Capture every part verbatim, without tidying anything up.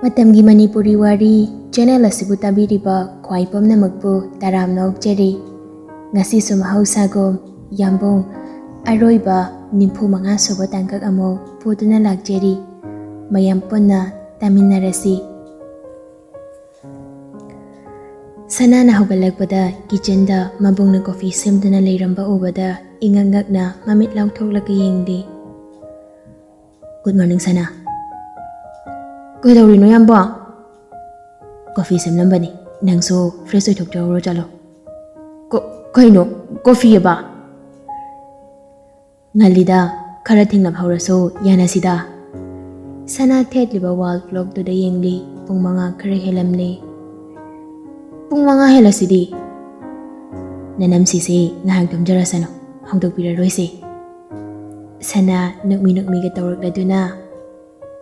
ꯃꯇꯝꯒꯤ ꯃꯅꯤꯄꯨꯔꯤ ꯋꯥꯔꯤ ꯆꯦꯅꯦꯜ ꯑꯁꯤꯕꯨ ꯇꯥꯕꯤꯔꯤꯕ ꯈ꯭ꯋꯥꯏ ꯄꯨꯝꯅꯃꯛꯄꯨ ꯇꯔꯥꯝꯅ ꯑꯣꯛꯆꯔꯤ꯫ ꯉꯁꯤꯁꯨ ꯃꯍꯧꯁꯥꯒꯨꯝ ꯌꯥꯝꯕꯨꯡ ꯑꯔꯣꯏꯕ ꯅꯤꯐꯨ ꯃꯉꯥ ꯁꯨꯕ ꯇꯥꯡꯀꯛ ꯑꯃꯨꯛ ꯄꯨꯗꯨꯅ ꯂꯥꯛꯆꯔꯤ꯫ ꯃꯌꯥꯝ ꯄꯨꯟꯅ ꯇꯥꯃꯤꯟꯅꯔꯁꯤ꯫ ꯁꯅꯥꯅ ꯍꯧꯒꯠꯂꯛꯄꯗ ꯀꯤꯆꯟꯗ ꯃꯕꯨꯡꯅ ꯀꯣꯐꯤ ꯁꯦꯝꯗꯨꯅ ꯂꯩꯔꯝꯕ ꯎꯕꯗ ꯏꯉꯛ ꯉꯛꯅ ꯃꯃꯤꯠ ꯂꯥꯎꯊꯣꯛꯂꯒ ꯌꯦꯡꯂꯤ꯫ "Good morning, ꯁꯅꯥ꯫ ꯀꯩꯗꯧꯔꯤꯅꯣ, ꯌꯥꯝꯕ?" "ꯀꯣꯐꯤ ꯁꯦꯝꯂꯝꯕꯅꯤ꯫ ꯅꯪꯁꯨ ꯐ꯭ꯔꯦꯁ ꯑꯣꯏꯊꯣꯛꯆꯍꯧꯔꯣ, ꯆꯠꯂꯣ꯫" "ꯀ-, ꯀꯩꯅꯣ? ꯀꯣꯐꯤ ꯑꯕ?" "ꯉꯜꯂꯤꯗ, ꯈꯔ ꯊꯦꯡꯂꯞ ꯍꯧꯔꯁꯨ ꯌꯥꯅꯁꯤꯗ꯫" ꯁꯅꯥ ꯊꯦꯠꯂꯤꯕ ꯋꯥꯜ ꯀ꯭ꯂꯣꯛꯇꯨꯗ ꯌꯦꯡꯂꯤ꯫ ꯄꯨꯡ ꯃꯉꯥ ꯈꯔ ꯍꯦꯜꯂꯝꯂꯦ꯫ "ꯄꯨꯡ ꯃꯉꯥ ꯍꯦꯜꯂꯁꯤꯗꯤ?" "ꯅꯅꯝꯁꯤꯁꯦ ꯉꯥꯏꯍꯥꯛ ꯇꯨꯝꯖꯔꯁꯅꯨ, ꯍꯧꯗꯣꯛꯄꯤꯔꯔꯣꯏꯁꯦ꯫" ꯁꯅꯥ ꯅꯣꯛꯃꯤ ꯅꯣꯛꯃꯤꯒ ꯇꯧꯔꯛꯂꯗꯨꯅ,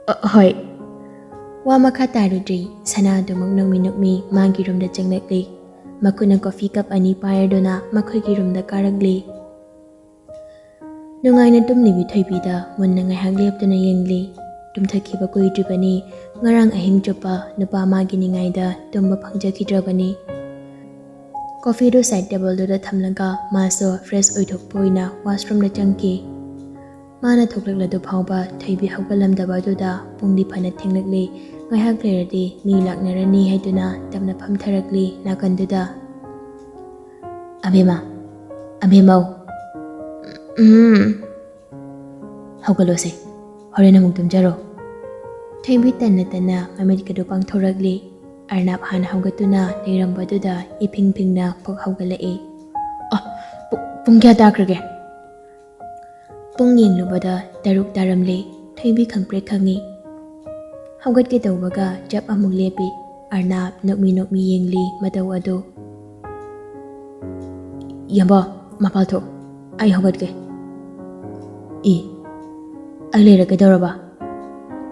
"ꯑ, ꯍꯣꯏ꯫" ꯋꯥ ꯃꯈꯥ ꯇꯥꯔꯨꯗ꯭ꯔꯤ꯫ ꯁꯅꯥ ꯑꯗꯨꯃꯛ ꯅꯣꯛꯃꯤ ꯅꯣꯛꯃꯤ ꯃꯥꯒꯤ ꯔꯨꯝꯗ ꯆꯪꯂꯛꯂꯤ꯫ ꯃꯈꯨꯠꯅ ꯀꯣꯐꯤ ꯀꯞ ꯑꯅꯤ ꯄꯥꯏꯔꯗꯨꯅ ꯃꯈꯣꯏꯒꯤ ꯔꯨꯝꯗ ꯀꯥꯔꯛꯂꯤ꯫ ꯅꯨꯡꯉꯥꯏꯅ ꯇꯨꯝꯂꯤꯕꯤ ꯊꯣꯏꯕꯤꯗ ꯃꯨꯟꯅ ꯉꯥꯏꯍꯥꯛ ꯂꯦꯞꯇꯨꯅ ꯌꯦꯡꯂꯤ꯫ ꯇꯨꯝꯊꯈꯤꯕ ꯀꯨꯏꯗ꯭ꯔꯤꯕꯅꯤ꯫ ꯉꯔꯥꯡ ꯑꯍꯤꯡ ꯆꯨꯞꯄ ꯅꯨꯄꯥ ꯑꯃꯒꯤ ꯅꯤꯡꯉꯥꯏꯗ ꯇꯨꯝꯕ ꯐꯪꯖꯈꯤꯗ꯭ꯔꯕꯅꯤ꯫ ꯀꯣꯐꯤꯗꯨ ꯁꯥꯏꯠ ꯇꯦꯕꯜꯗꯨꯗ ꯊꯝꯂꯒ ꯃꯥꯁꯨ ꯐ꯭ꯔꯦꯁ ꯑꯣꯏꯊꯣꯛꯄ ꯑꯣꯏꯅ ꯋꯥꯁꯔꯨꯝꯗ ꯆꯪꯈꯤ꯫ ꯃꯥꯅ ꯊꯣꯛꯂꯛꯂꯗꯨ ꯐꯥꯎꯕ ꯊꯣꯏꯕꯤ ꯍꯧꯒꯠꯂꯝꯗꯕ ꯑꯗꯨꯗ ꯄꯨꯡꯗꯤ ꯐꯅ ꯊꯦꯡꯂꯛꯂꯤ꯫ ꯉꯥꯏꯍꯥꯛ ꯂꯩꯔꯗꯤ ꯃꯤ ꯂꯥꯛꯅꯔꯅꯤ ꯍꯥꯏꯗꯨꯅ ꯇꯞꯅ ꯐꯝꯊꯔꯛꯂꯤ ꯅꯥꯀꯟꯗꯨꯗ꯫ "ꯑꯕꯦꯝꯃ, ꯑꯕꯦꯝꯃꯧ꯫ ꯎꯝ꯫ ꯍꯧꯒꯠꯂꯣꯁꯦ, ꯍꯣꯔꯦꯟ ꯑꯃꯨꯛ ꯇꯨꯝꯖꯔꯣ꯫" ꯊꯣꯏꯕꯤ ꯇꯟꯅ ꯇꯟꯅ ꯃꯃꯤꯠꯀꯗꯨ ꯄꯥꯡꯊꯣꯔꯛꯂꯤ꯫ ꯑꯔꯅꯥꯞ ꯍꯥꯟꯅ ꯍꯧꯒꯠꯇꯨꯅ ꯂꯩꯔꯝꯕꯗꯨꯗ ꯏꯐꯤꯡ ꯐꯤꯡꯅ ꯐꯨꯛ ꯍꯧꯒꯠꯂꯛꯏ꯫ "ꯑ, ꯄꯨ-, ꯄꯨꯡ ꯀꯌꯥ ꯇꯥꯈ꯭ꯔꯒꯦ?" ꯄꯨꯡ ꯌꯦꯡꯂꯨꯕꯗ ꯇꯔꯨꯛ ꯇꯥꯔꯝꯂꯦ꯫ ꯊꯣꯏꯕꯤ ꯈꯪꯄ꯭ꯔꯦꯛ ꯈꯪꯉꯤ꯫ ꯍꯧꯒꯠꯀꯦ ꯇꯧꯕꯒ ꯆꯞ ꯑꯃꯨꯛ ꯂꯦꯞꯄꯤ꯫ ꯑꯔꯅꯥꯞ ꯅꯣꯛꯃꯤ ꯅꯣꯛꯃꯤ ꯌꯦꯡꯂꯤ ꯃꯇꯧ ꯑꯗꯨ꯫ "ꯌꯥꯝꯕ, ꯃꯄꯥꯜ ꯊꯣꯛ, ꯑꯩ ꯍꯧꯒꯠꯀꯦ꯫" "ꯏ, ꯑꯩ ꯂꯩꯔ ꯀꯩꯗꯧꯔꯕ?"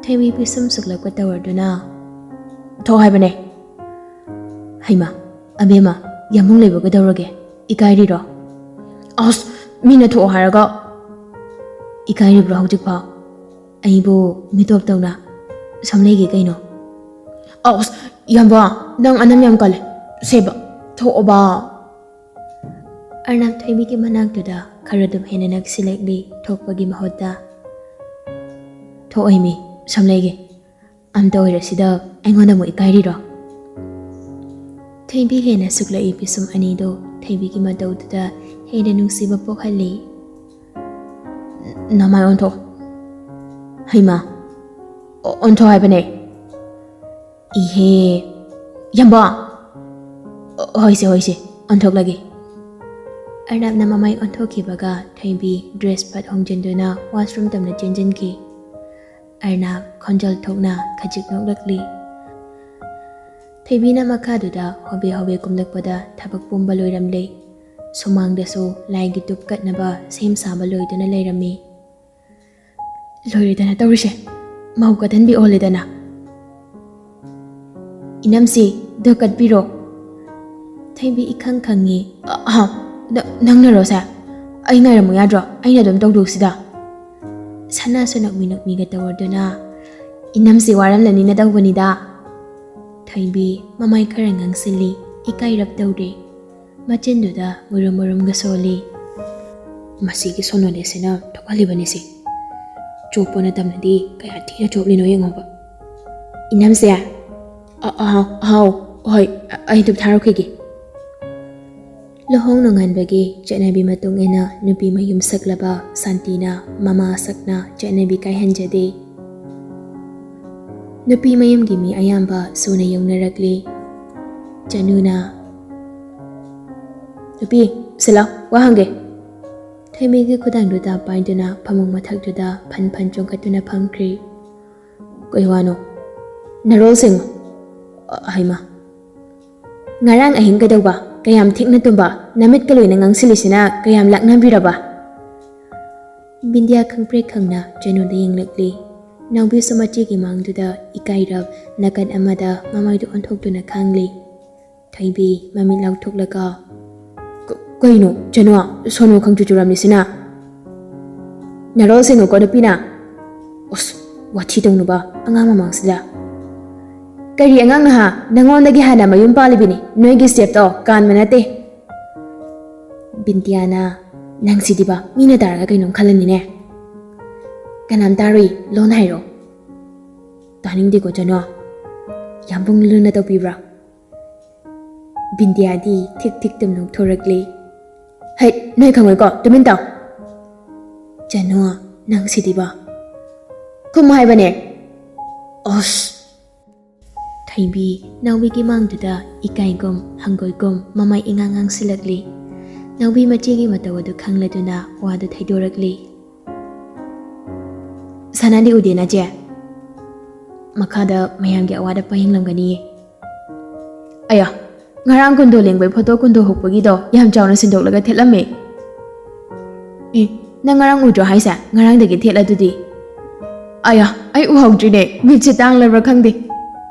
ꯊꯣꯏꯕꯤ ꯄꯤꯁꯨꯝ ꯁꯨꯛꯂꯞꯀ ꯇꯧꯔꯗꯨꯅ, "ꯊꯣꯛ ꯍꯥꯏꯕꯅꯦ꯫" "ꯍꯩꯃꯥ, ꯑꯕꯦꯝꯃ, ꯌꯥꯝꯕꯨꯡ ꯂꯩꯕ ꯀꯩꯗꯧꯔꯒꯦ? ꯏꯀꯥꯏꯔꯤꯔꯣ?" "ꯑꯁ, ꯃꯤꯅ ꯊꯣꯛꯑꯣ ꯍꯥꯏꯔꯒ!" "ꯏꯀꯥꯏꯔꯤꯕ꯭ꯔꯣ ꯍꯧꯖꯤꯛꯐꯥꯎ? ꯑꯩꯕꯨ ꯃꯤꯇꯣꯞ ꯇꯧꯅ ꯁꯨꯝ ꯂꯩꯒꯦ ꯀꯩꯅꯣ?" ꯑꯁ, ꯏꯌꯥꯝꯕ, ꯅꯪ ꯑꯅꯝ ꯌꯥꯝ ꯀꯜꯂꯦ꯫ ꯁꯦꯕ, ꯊꯣꯛꯑꯣꯕ꯫ ꯑꯔꯅꯥꯕ ꯊꯣꯏꯕꯤꯒꯤ ꯃꯅꯥꯛꯇꯨꯗ ꯈꯔ ꯑꯗꯨꯝ ꯍꯦꯟꯅ ꯅꯛꯁꯤꯜꯂꯛꯂꯤ, ꯊꯣꯛꯄꯒꯤ ꯃꯍꯨꯠꯇ꯫ "ꯊꯣꯛꯑꯣꯏꯃꯤ, ꯁꯨꯝ ꯂꯩꯒꯦ꯫ ꯑꯝꯇ ꯑꯣꯏꯔꯁꯤꯗ ꯑꯩꯉꯣꯟꯗ ꯑꯃꯨꯛ ꯏꯀꯥꯏꯔꯤꯔꯣ?" ꯊꯣꯏꯕꯤ ꯍꯦꯟꯅ ꯁꯨꯛꯂꯛꯏ ꯄꯤꯁꯨꯝ ꯑꯅꯤꯗꯣ ꯊꯣꯏꯕꯤꯒꯤ ꯃꯇꯧꯗꯨꯗ ꯍꯦꯟꯅ ꯅꯨꯡꯁꯤꯕ ꯄꯣꯛꯍꯜꯂꯤ꯫ "ꯅꯃꯥꯏ ꯑꯣꯟꯊꯣꯛ꯫ ꯍꯩꯃꯥ, ꯑꯣ-, ꯑꯣꯟꯊꯣꯛ ꯍꯥꯏꯕꯅꯦ꯫ ꯏꯍꯦ, ꯌꯥꯝꯕ꯫ ꯑꯣ, ꯍꯣꯏꯁꯦ, ꯍꯣꯏꯁꯦ, ꯑꯣꯟꯊꯣꯛꯂꯒꯦ꯫" ꯑꯔꯅꯥꯕꯅ ꯃꯃꯥꯏ ꯑꯣꯟꯊꯣꯛꯈꯤꯕꯒ ꯊꯣꯏꯕꯤ ꯗ꯭ꯔꯦꯁ ꯐꯠ ꯍꯣꯡꯖꯤꯟꯗꯨꯅ ꯋꯥꯁꯔꯨꯝ ꯇꯝꯅ ꯆꯦꯟꯁꯤꯟꯈꯤ꯫ ꯑꯔꯅꯥꯕ ꯈꯣꯟꯖꯦꯜ ꯊꯣꯛꯅ ꯈꯖꯤꯛ ꯅꯣꯛꯂꯛꯂꯤ꯫ ꯊꯣꯏꯕꯤꯅ ꯃꯈꯥꯗꯨꯗ ꯍꯣꯕꯦ ꯍꯣꯕꯦ ꯀꯨꯝꯂꯛꯄꯗ ꯊꯕꯛ ꯄꯨꯝꯕ ꯂꯣꯏꯔꯝꯂꯦ꯫ ꯁꯨꯃꯥꯡꯗꯁꯨ ꯂꯥꯏꯒꯤ ꯇꯨꯞ ꯀꯠꯅꯕ ꯁꯦꯝ ꯁꯥꯕ ꯂꯣꯏꯗꯨꯅ ꯂꯩꯔꯝꯃꯤ꯫ "ꯂꯣꯏꯔꯦꯗꯅ ꯇꯧꯔꯤꯁꯦ, ꯃꯧ ꯀꯠꯍꯟꯕꯤ ꯑꯣꯜꯂꯦꯗꯅ꯫" "ꯏꯅꯝꯁꯤ, ꯗꯣ ꯀꯠꯄꯤꯔꯣ꯫" ꯊꯣꯏꯕꯤ ꯏꯈꯪ ꯈꯪꯉꯤ꯫ "ꯑ-, ꯑꯍꯥ, ꯅ-, ꯅꯪꯅꯔꯣ ꯁꯦ? ꯑꯩ ꯉꯥꯏꯔꯝꯃꯨ ꯌꯥꯗ꯭ꯔꯣ? ꯑꯩꯅ ꯑꯗꯨꯝ ꯇꯧꯗꯣꯛꯁꯤꯗ꯫" ꯁꯅꯥꯁꯨ ꯅꯣꯛꯃꯤ ꯅꯣꯛꯃꯤꯒ ꯇꯧꯔꯗꯨꯅ, "ꯏꯅꯝꯁꯤ ꯋꯥꯔꯝꯂꯅꯤꯅ ꯇꯧꯕꯅꯤꯗ꯫" ꯊꯣꯏꯕꯤ ꯃꯃꯥꯏ ꯈꯔ ꯉꯥꯡꯁꯤꯜꯂꯤ, ꯏꯀꯥꯏꯔꯞ ꯇꯧꯔꯦ꯫ ꯃꯆꯤꯟꯗꯨꯗ ꯃꯨꯔꯨꯝ ꯃꯨꯔꯨꯝꯒ ꯁꯣꯜꯂꯤ꯫ "ꯃꯁꯤꯒꯤ ꯁꯣꯅꯣꯅꯦꯁꯤꯅ ꯊꯣꯛꯍꯜꯂꯤꯕꯅꯤꯁꯦ꯫ ꯆꯣꯞꯄ ꯅꯇꯝꯅꯗꯤ ꯀꯌꯥ ꯊꯤꯅ ꯆꯣꯞꯂꯤꯅꯣ ꯌꯦꯡꯉꯣꯕ꯫" "ꯏꯅꯝꯁꯦ, ꯑ-, ꯑꯍꯥꯎ, ꯑꯍꯥꯎ, ꯍꯣꯏ, ꯑ-, ꯑꯩ ꯗꯨꯞ ꯊꯥꯔꯛꯈꯤꯒꯦ꯫" ꯂꯨꯍꯣꯡ ꯅꯣꯡꯉꯥꯟꯕꯒꯤ ꯆꯠꯅꯕꯤ ꯃꯇꯨꯡ ꯏꯟꯅ ꯅꯨꯄꯤ ꯃꯌꯨꯝ ꯁꯛꯂꯕ ꯁꯥꯟꯇꯤꯅ ꯃꯃꯥ ꯁꯛꯅ ꯆꯠꯅꯕꯤ ꯀꯥꯏꯍꯟꯖꯗꯦ꯫ ꯅꯨꯄꯤ ꯃꯌꯨꯝꯒꯤ ꯃꯤ ꯑꯌꯥꯝꯕ ꯁꯨꯅ ꯌꯧꯅꯔꯛꯂꯤ꯫ ꯆꯅꯨꯅ, "ꯅꯨꯄꯤ, ꯁꯤꯂꯥꯎ, ꯋꯥ ꯍꯪꯒꯦ꯫" ꯊꯣꯏꯕꯤꯒꯤ ꯈꯨꯗꯥꯡꯗꯨꯗ ꯄꯥꯏꯗꯨꯅ ꯐꯃꯨꯡ ꯃꯊꯛꯇꯨꯗ ꯐꯟ ꯐꯟ ꯆꯣꯡꯈꯠꯇꯨꯅ ꯐꯝꯈ꯭ꯔꯤ꯫ "ꯀꯩ ꯋꯥꯅꯣ? ꯅꯔꯣꯜ ꯁꯦꯡꯉꯨ꯫" "ꯑ-, ꯍꯩꯃꯥ꯫ ꯉꯔꯥꯡ ꯑꯍꯤꯡ ꯀꯩꯗꯧꯕ? ꯀꯌꯥꯝ ꯊꯦꯡꯅ ꯇꯨꯝꯕ? ꯅꯃꯤꯠꯀ ꯂꯣꯏꯅ ꯉꯥꯡꯁꯤꯜꯂꯤꯁꯤꯅ ꯀꯌꯥꯝ ꯂꯥꯛꯅꯕꯤꯔꯕ?" ꯕꯤꯟꯗꯤꯌꯥ ꯈꯪꯄ꯭ꯔꯦꯛ ꯈꯪꯅ ꯆꯅꯨꯗ ꯌꯦꯡꯂꯛꯂꯤ꯫ ꯅꯥꯎꯕꯤꯁꯨ ꯃꯆꯦꯒꯤ ꯃꯥꯡꯗꯨꯗ ꯏꯀꯥꯏꯔꯞ ꯅꯥꯀꯟ ꯑꯃꯗ ꯃꯃꯥꯏꯗꯨ ꯑꯣꯟꯊꯣꯛꯇꯨꯅ ꯈꯥꯡꯂꯤ꯫ ꯊꯣꯏꯕꯤ ꯃꯃꯤꯠ ꯂꯥꯎꯊꯣꯛꯂꯒ, "ꯀ-, ꯀꯩꯅꯣ, ꯆꯅꯨ, ꯁꯣꯅꯣ ꯈꯪꯆꯨ ꯆꯨꯔꯝꯃꯤꯁꯤꯅ? ꯅꯔꯣꯜ ꯁꯦꯡꯉꯨꯀꯣ ꯅꯨꯄꯤꯅ꯫ ꯑꯁ, ꯋꯥꯊꯤ ꯇꯧꯅꯨꯕ, ꯑꯉꯥꯡ ꯃꯃꯥꯡꯁꯤꯗ꯫" "ꯀꯔꯤ ꯑꯉꯥꯡ ꯅꯍꯥ? ꯅꯉꯣꯟꯗꯒꯤ ꯍꯥꯟꯅ ꯃꯌꯨꯝ ꯄꯥꯜꯂꯤꯕꯤꯅꯤ꯫ ꯅꯣꯏꯒꯤ ꯁ꯭ꯇꯦꯞꯇꯣ ꯀꯥꯟꯕ ꯅꯠꯇꯦ꯫" ꯕꯤꯟꯗꯤꯌꯥꯅ, "ꯅꯪꯁꯤꯗꯤꯕ, ꯃꯤꯅ ꯇꯥꯔꯒ ꯀꯩꯅꯣꯝ ꯈꯜꯂꯅꯤꯅꯦ꯫" "ꯀꯅꯥꯝ ꯇꯥꯔꯨꯏ, ꯂꯣꯟ ꯍꯥꯏꯔꯣ꯫" "ꯇꯥꯅꯤꯡꯗꯦꯀꯣ ꯆꯅꯣ꯫ ꯌꯥꯝ ꯄꯨꯡ ꯂꯨꯅ ꯇꯧꯕꯤꯕ꯭ꯔꯥ?" ꯕꯤꯟꯗꯤꯌꯥꯗꯤ ꯊꯤꯛ ꯊꯤꯛ ꯇꯨꯝ ꯅꯣꯛꯊꯣꯔꯛꯂꯤ꯫ "ꯍꯩ, ꯅꯣꯏ ꯈꯪꯉꯣꯏꯀꯣ, ꯇꯨꯃꯤꯟ ꯇꯥꯎ꯫" "ꯆꯅꯨ, ꯅꯪ ꯁꯤꯗꯤꯕ꯫" "ꯈꯨꯝꯃꯨ ꯍꯥꯏꯕꯅꯦ꯫" "ꯑꯁ!" ꯊꯣꯏꯕꯤ ꯅꯥꯎꯕꯤꯒꯤ ꯃꯥꯡꯗꯨꯗ ꯏꯀꯥꯏꯒꯨꯝ ꯍꯪꯒꯣꯏꯒꯨꯝ ꯃꯃꯥꯏ ꯏꯉꯥꯡ ꯉꯥꯡꯁꯤꯜꯂꯛꯂꯤ꯫ ꯅꯥꯎꯕꯤ ꯃꯆꯦꯒꯤ ꯃꯇꯧ ꯑꯗꯨ ꯈꯪꯂꯗꯨꯅ ꯋꯥꯗꯨ ꯊꯩꯗꯣꯔꯛꯂꯤ꯫ "ꯁꯅꯥꯗꯤ ꯎꯗꯦꯅ, ꯆꯦ?" "ꯃꯈꯥꯗ ꯃꯌꯥꯝꯒꯤ ꯑꯋꯥꯗ ꯄꯥꯌꯦꯡꯂꯝꯒꯅꯤꯌꯦ꯫" "ꯑꯌꯥ, ꯉꯔꯥꯡ ꯀꯨꯟꯗꯣ ꯂꯦꯡꯕꯩ ꯐꯣꯇꯣ ꯀꯨꯟꯗꯣ ꯍꯨꯛꯄꯒꯤꯗꯣ ꯌꯥꯝ ꯆꯥꯎꯅ ꯁꯤꯟꯗꯣꯛꯂꯒ ꯊꯦꯠꯂꯝꯃꯦ꯫" "ꯑꯦ, ꯅꯪ ꯉꯔꯥꯡ ꯎꯗ꯭ꯔꯣ ꯍꯥꯏꯁꯦ? ꯉꯔꯥꯡꯗꯒꯤ ꯊꯦꯠꯂꯗꯨꯗꯤ꯫" "ꯑꯌꯥ, ꯑꯩ ꯎꯍꯧꯗ꯭ꯔꯤꯅꯦ, ꯃꯤꯠꯁꯦ ꯇꯥꯡꯂꯕ꯭ꯔꯥ ꯈꯪꯗꯦ꯫"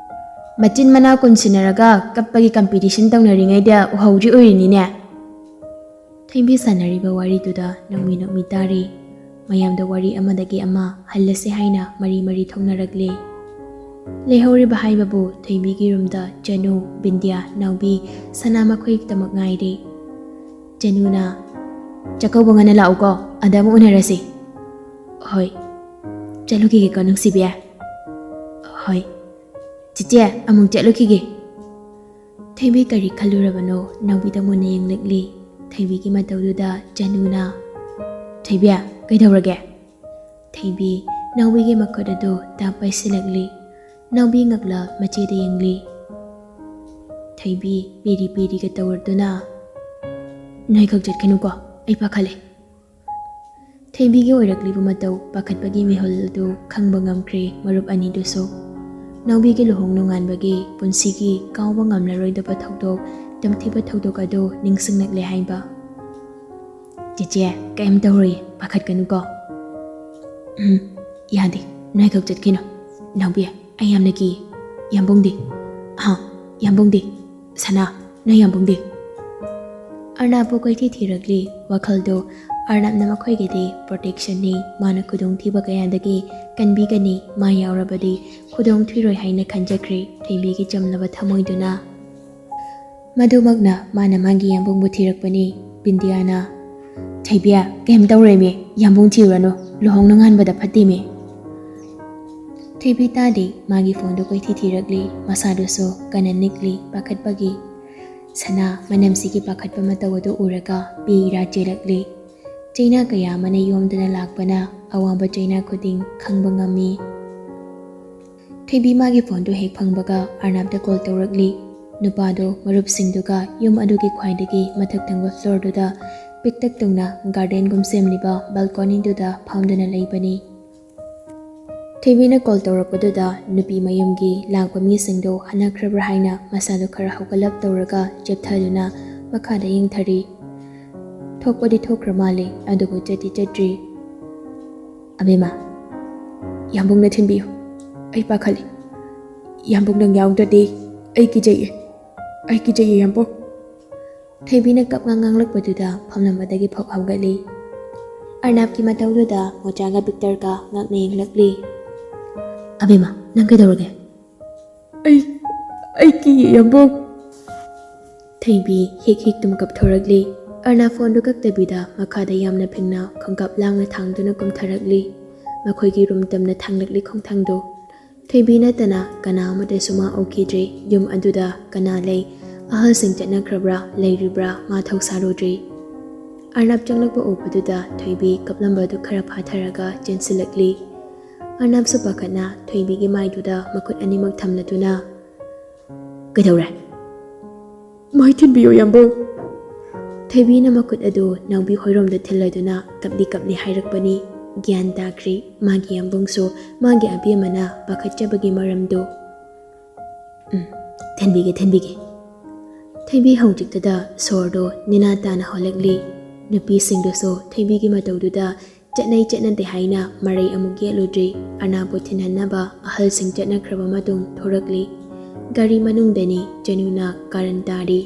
ꯃꯆꯤꯟ ꯃꯅꯥ ꯀꯨꯟꯁꯤꯟꯅꯔꯒ ꯀꯞꯄꯒꯤ ꯀꯝꯄꯤꯇꯤꯁꯟ ꯇꯧꯅꯔꯤꯉꯩꯗ ꯎꯍꯧꯗ꯭ꯔꯤ ꯑꯣꯏꯔꯤꯅꯤꯅꯦ꯫ ꯊꯣꯏꯕꯤ ꯁꯥꯟꯅꯔꯤꯕ ꯋꯥꯔꯤꯗꯨꯗ ꯅꯣꯛꯃꯤ ꯅꯣꯛꯃꯤ ꯇꯥꯔꯤ꯫ ꯃꯌꯥꯝꯗꯣ ꯋꯥꯔꯤ ꯑꯃꯗꯒꯤ ꯑꯃ ꯍꯜꯂꯁꯦ ꯍꯥꯏꯅ ꯃꯔꯤ ꯃꯔꯤ ꯊꯣꯛꯅꯔꯛꯂꯦ꯫ ꯂꯩꯍꯧꯔꯤꯕ ꯍꯥꯏꯕꯕꯨ ꯊꯣꯏꯕꯤꯒꯤ ꯔꯨꯝꯗ ꯆꯅꯨ, ꯕꯤꯟꯗ꯭ꯌꯥ, ꯅꯥꯎꯕꯤ, ꯁꯅꯥ ꯃꯈꯣꯏ ꯈꯛꯇꯃꯛ ꯉꯥꯏꯔꯦ꯫ ꯆꯅꯨꯅ, "ꯆꯥꯛꯀꯧꯕ ꯉꯟꯅ ꯂꯥꯛꯎꯀꯣ, ꯑꯗ ꯑꯃꯨꯛ ꯎꯅꯔꯁꯤ꯫" "ꯍꯣꯏ꯫ ꯆꯠꯂꯨꯈꯤꯒꯦꯀꯣ ꯅꯨꯡꯁꯤꯕꯤ꯫" "ꯍꯣꯏ꯫ ꯆꯤꯆꯦ, ꯑꯃꯨꯛ ꯆꯠꯂꯨꯈꯤꯒꯦ꯫" ꯊꯣꯏꯕꯤ ꯀꯔꯤ ꯈꯜꯂꯨꯔꯕꯅꯣ, ꯅꯥꯎꯕꯤꯗ ꯃꯨꯟꯅ ꯌꯦꯡꯂꯛꯂꯤ꯫ ꯊꯣꯏꯕꯤꯒꯤ ꯃꯇꯧꯗꯨꯗ ꯆꯅꯨꯅ, "ꯊꯣꯏꯕꯤ, ꯀꯩꯗꯧꯔꯒꯦ?" ꯊꯣꯏꯕꯤ ꯅꯥꯎꯕꯤꯒꯤ ꯃꯈꯨꯠ ꯑꯗꯨ ꯇꯥꯞ ꯄꯥꯏꯁꯤꯜꯂꯛꯂꯤ꯫ ꯅꯥꯎꯕꯤ ꯉꯛꯂ ꯃꯆꯦꯗ ꯌꯦꯡꯂꯤ꯫ ꯊꯣꯏꯕꯤ ꯄꯤꯔꯤ ꯄꯤꯔꯤꯒ ꯇꯧꯔꯗꯨꯅ, "ꯅꯣꯏꯈꯛ ꯆꯠꯀꯅꯨꯀꯣ, ꯑꯩ ꯄꯥꯈꯠꯂꯦ꯫" ꯊꯣꯏꯕꯤꯒꯤ ꯑꯣꯏꯔꯛꯂꯤꯕ ꯃꯇꯧ, ꯄꯥꯈꯠꯄꯒꯤ ꯃꯤꯍꯨꯜ ꯑꯗꯨ ꯈꯪꯕ ꯉꯝꯈ꯭ꯔꯦ ꯃꯔꯨꯞ ꯑꯅꯤꯗꯨꯁꯨ꯫ ꯅꯥꯎꯕꯤꯒꯤ ꯂꯨꯍꯣꯡ ꯅꯣꯡꯉꯥꯟꯕꯒꯤ ꯄꯨꯟꯁꯤꯒꯤ ꯀꯥꯎꯕ ꯉꯝꯂꯔꯣꯏꯗꯕ ꯊꯧꯗꯣꯛ, ꯇꯝꯊꯤꯕ ꯊꯧꯗꯣꯛ ꯑꯗꯨ ꯅꯤꯡꯁꯤꯡꯂꯛꯂꯦ ꯍꯥꯏꯕ꯫ "ꯆꯦꯆꯦ, ꯀꯩꯝ ꯇꯧꯔꯣꯏ, ꯄꯥꯈꯠꯀꯅꯨꯀꯣ꯫" "ꯎꯝ, ꯌꯥꯗꯦ, ꯅꯣꯏꯈꯛ ꯆꯠꯈꯤꯅꯨ꯫ ꯅꯥꯎꯕꯤ, ꯑꯩ ꯌꯥꯝꯅ ꯀꯤ꯫ ꯌꯥꯝꯕꯨꯡꯗꯤ? ꯍꯥ? ꯌꯥꯝꯕꯨꯡꯗꯤ? ꯁꯅꯥ, ꯅꯣꯏ ꯌꯥꯝꯕꯨꯡꯗꯤ?" ꯑꯔꯅꯥꯞꯄꯨ ꯀꯣꯏꯊꯤ ꯊꯤꯔꯛꯂꯤ꯫ ꯋꯥꯈꯜꯗꯣ ꯑꯔꯅꯕꯅ ꯃꯈꯣꯏꯒꯤꯗꯤ ꯄ꯭ꯔꯣꯇꯦꯛꯁꯟꯅꯤ, ꯃꯥꯅ ꯈꯨꯗꯣꯡꯊꯤꯕ ꯀꯌꯥꯗꯒꯤ ꯀꯟꯕꯤꯒꯅꯤ, ꯃꯥ ꯌꯥꯎꯔꯕꯗꯤ ꯈꯨꯗꯣꯡ ꯊꯤꯔꯣꯏ ꯍꯥꯏꯅ ꯈꯟꯖꯈ꯭ꯔꯦ ꯊꯣꯏꯕꯤꯒꯤ ꯆꯝꯂꯕ ꯊꯃꯣꯏꯗꯨꯅ꯫ ꯃꯗꯨꯃꯛꯅ ꯃꯥꯅ ꯃꯥꯒꯤ ꯌꯥꯝꯕꯨꯡꯕꯨ ꯊꯤꯔꯛꯄꯅꯤ꯫ ꯕꯤꯟꯗꯤꯌꯥꯅ, "ꯊꯣꯏꯕꯤ, ꯀꯩꯝ ꯇꯧꯔꯣꯏꯃꯤ, ꯌꯥꯝꯕꯨꯡ ꯊꯤꯔꯨꯔꯅꯨ, ꯂꯨꯍꯣꯡꯅ ꯉꯥꯟꯕꯗ ꯐꯠꯇꯦꯃꯤ"꯫ ꯊꯣꯏꯕꯤ ꯇꯥꯗꯦ, ꯃꯥꯒꯤ ꯐꯣꯟꯗꯨ ꯀꯣꯏꯊꯤ ꯊꯤꯔꯛꯂꯤ, ꯃꯁꯥꯗꯨꯁꯨ ꯀꯟꯅ ꯅꯤꯛꯂꯤ ꯄꯥꯈꯠꯄꯒꯤ꯫ ꯁꯅꯥ ꯃꯅꯝꯁꯤꯒꯤ ꯄꯥꯈꯠꯄ ꯃꯇꯧ ꯑꯗꯨ ꯎꯔꯒ ꯄꯤ ꯏꯔꯥ ꯆꯦꯜꯂꯛꯂꯤ꯫ ꯆꯩꯅꯥ ꯀꯌꯥ ꯑꯃꯅ ꯌꯣꯝꯗꯨꯅ ꯂꯥꯛꯄꯅ ꯑꯋꯥꯕ ꯆꯩꯅꯥ ꯈꯨꯗꯤꯡ ꯈꯪꯕ ꯉꯝꯃꯤ꯫ ꯊꯣꯏꯕꯤ ꯃꯥꯒꯤ ꯐꯣꯟꯗꯨ ꯍꯦꯛ ꯐꯪꯕꯒ ꯑꯔꯅꯕꯇ ꯀꯣꯜ ꯇꯧꯔꯛꯂꯤ꯫ ꯅꯨꯄꯥꯗꯨ ꯃꯔꯨꯞꯁꯤꯡꯗꯨꯒ ꯌꯨꯝ ꯑꯗꯨꯒꯤ ꯈ꯭ꯋꯥꯏꯗꯒꯤ ꯃꯊꯛ ꯊꯪꯕ ꯐ꯭ꯂꯣꯔꯗꯨꯗ ꯄꯤꯛꯇꯛ ꯇꯧꯅ ꯒꯥꯔꯗꯦꯟꯒꯨꯝ ꯁꯦꯝꯂꯤꯕ ꯕꯥꯜꯀꯣꯅꯤꯗꯨꯗ ꯐꯝꯗꯨꯅ ꯂꯩꯕꯅꯤ꯫ ꯊꯣꯏꯕꯤꯅ ꯀꯣꯜ ꯇꯧꯔꯛꯄꯗꯨꯗ ꯅꯨꯄꯤ ꯃꯌꯨꯝꯒꯤ ꯂꯥꯛꯄ ꯃꯤꯁꯤꯡꯗꯣ ꯍꯟꯅꯈ꯭ꯔꯕ꯭ꯔꯥ ꯍꯥꯏꯅ ꯃꯁꯥꯗꯣ ꯈꯔ ꯍꯧꯒꯠꯂꯞ ꯇꯧꯔꯒ ꯆꯦꯞꯊꯗꯨꯅ ꯃꯈꯥꯗ ꯌꯦꯡꯊꯔꯤ꯫ ꯊꯣꯛꯄꯗꯤ ꯊꯣꯛꯈ꯭ꯔ ꯃꯥꯜꯂꯦ, ꯑꯗꯨꯕꯨ ꯆꯠꯇꯤ ꯆꯠꯇ꯭ꯔꯤ꯫ "ꯑꯕꯦꯝꯃ, ꯌꯥꯝꯕꯨꯡꯅ ꯊꯤꯟꯕꯤꯌꯨ, ꯑꯩ ꯄꯥꯈꯠꯂꯤ꯫ ꯌꯥꯝꯕꯨꯡ ꯅꯪ ꯌꯥꯎꯗ꯭ꯔꯗꯤ ꯑꯩ ꯀꯤꯖꯩꯌꯦ, ꯑꯩ ꯀꯤꯖꯩꯌꯦ ꯌꯥꯝꯕꯨꯡ"꯫ ꯊꯣꯏꯕꯤꯅ ꯀꯞꯉꯥꯡ ꯉꯥꯡꯂꯛꯄꯗꯨꯗ ꯐꯝꯂꯝꯕꯗꯒꯤ ꯐꯛ ꯍꯧꯒꯠꯂꯤ꯫ ꯑꯔꯅꯕꯀꯤ ꯃꯇꯧꯗꯨꯗ ꯃꯣꯆꯥꯒ ꯕꯤꯛꯇꯔꯒ ꯉꯛꯅ ꯌꯦꯡꯂꯛꯂꯤ꯫ "ꯑꯕꯦꯝꯃ, ꯅꯪ ꯀꯩꯗꯧꯔꯒꯦ?" "ꯑꯩ, ꯑꯩ ꯀꯤꯌꯦ ꯌꯥꯝꯕꯨꯡ"꯫ ꯊꯣꯏꯕꯤ ꯍꯤꯛ ꯍꯤꯛ ꯇꯨꯝ ꯀꯞꯊꯣꯔꯛꯂꯤ꯫ ꯑꯔꯅꯕ ꯐꯣꯟꯗꯨ ꯀꯛꯇꯕꯤꯗ ꯃꯈꯥꯗ ꯌꯥꯝꯅ ꯐꯤꯡꯅ ꯈꯣꯡꯀꯥꯞ ꯂꯥꯡꯅ ꯊꯥꯡꯗꯨꯅ ꯀꯨꯝꯊꯔꯛꯂꯤ꯫ ꯃꯈꯣꯏꯒꯤ ꯔꯨꯝ ꯇꯝꯅ ꯊꯥꯡꯂꯛꯂꯤ ꯈꯣꯡꯊꯥꯡꯗꯨ꯫ ꯊꯣꯏꯕꯤ ꯅꯠꯇꯅ ꯀꯅꯥ ꯑꯃꯠꯇꯁꯨ ꯃꯥ ꯎꯈꯤꯗ꯭ꯔꯤ꯫ ꯌꯨꯝ ꯑꯗꯨꯗ ꯀꯅꯥ ꯂꯩ? ꯑꯍꯜꯁꯤꯡ ꯆꯠꯅꯈ꯭ꯔꯕ꯭ꯔꯥ, ꯂꯩꯔꯤꯕ꯭ꯔꯥ, ꯃꯥ ꯊꯧꯁꯥꯔꯨꯗ꯭ꯔꯤ꯫ ꯑꯔꯅꯕ ꯆꯪꯂꯛꯄ ꯎꯕꯗꯨꯗ ꯊꯣꯏꯕꯤ ꯀꯞꯂꯝꯕꯗꯨ ꯈꯔ ꯐꯥꯊꯔꯒ ꯆꯦꯟꯁꯤꯜꯂꯛꯂꯤ꯫ ꯑꯔꯅꯕꯁꯨ ꯄꯥꯈꯠꯅ ꯊꯣꯏꯕꯤꯒꯤ ꯃꯥꯏꯗꯨꯗ ꯃꯈꯨꯠ ꯑꯅꯤꯃꯛ ꯊꯝꯂꯗꯨꯅ, "ꯀꯩꯗꯧꯔꯦ?" "ꯃꯍꯩ ꯊꯤꯟꯕꯤꯌꯨ ꯌꯥꯝꯕꯨꯡ"꯫ ꯊꯣꯏꯕꯤꯅ ꯃꯈꯨꯠ ꯑꯗꯨ ꯅꯥꯎꯕꯤ ꯍꯣꯏꯔꯣꯝꯗ ꯊꯤꯜꯂꯗꯨꯅ ꯀꯞꯂꯤ ꯀꯞꯂꯤ ꯍꯥꯏꯔꯛꯄꯅꯤ꯫ ꯒ꯭ꯌꯥꯟ ꯇꯥꯈ꯭ꯔꯤ ꯃꯥꯒꯤ ꯌꯥꯝꯕꯨꯡꯁꯨ ꯃꯥꯒꯤ ꯑꯕꯦꯝꯃꯅ ꯄꯥꯈꯠꯆꯕꯒꯤ ꯃꯔꯝꯗꯨ꯫ "ꯎꯝ, ꯊꯤꯟꯕꯤꯒꯦ, ꯊꯤꯟꯕꯤꯒꯦ"꯫ ꯊꯣꯏꯕꯤ ꯍꯧꯖꯤꯛꯇꯗ ꯁꯣꯔꯗꯣ ꯅꯦꯅꯥ ꯇꯥꯅ ꯍꯣꯜꯂꯛꯂꯤ꯫ ꯅꯨꯄꯤꯁꯤꯡꯗꯨꯁꯨ ꯊꯣꯏꯕꯤꯒꯤ ꯃꯇꯧꯗꯨꯗ ꯆꯠꯅꯩ ꯆꯠꯅꯗꯦ ꯍꯥꯏꯅ ꯃꯔꯩ ꯑꯃꯨꯛ ꯌꯦꯠꯂꯨꯗ꯭ꯔꯤ꯫ ꯑꯔꯅꯕꯄꯨ ꯊꯤꯟꯍꯟꯅꯕ ꯑꯍꯜꯁꯤꯡ ꯆꯠꯅꯈ꯭ꯔꯕ ꯃꯇꯨꯡ ꯊꯣꯔꯛꯂꯤ꯫ ꯒꯥꯔꯤ ꯃꯅꯨꯡꯗꯅꯤ ꯆꯅꯨꯅ ꯀꯥꯔꯟ ꯇꯥꯔꯤ꯫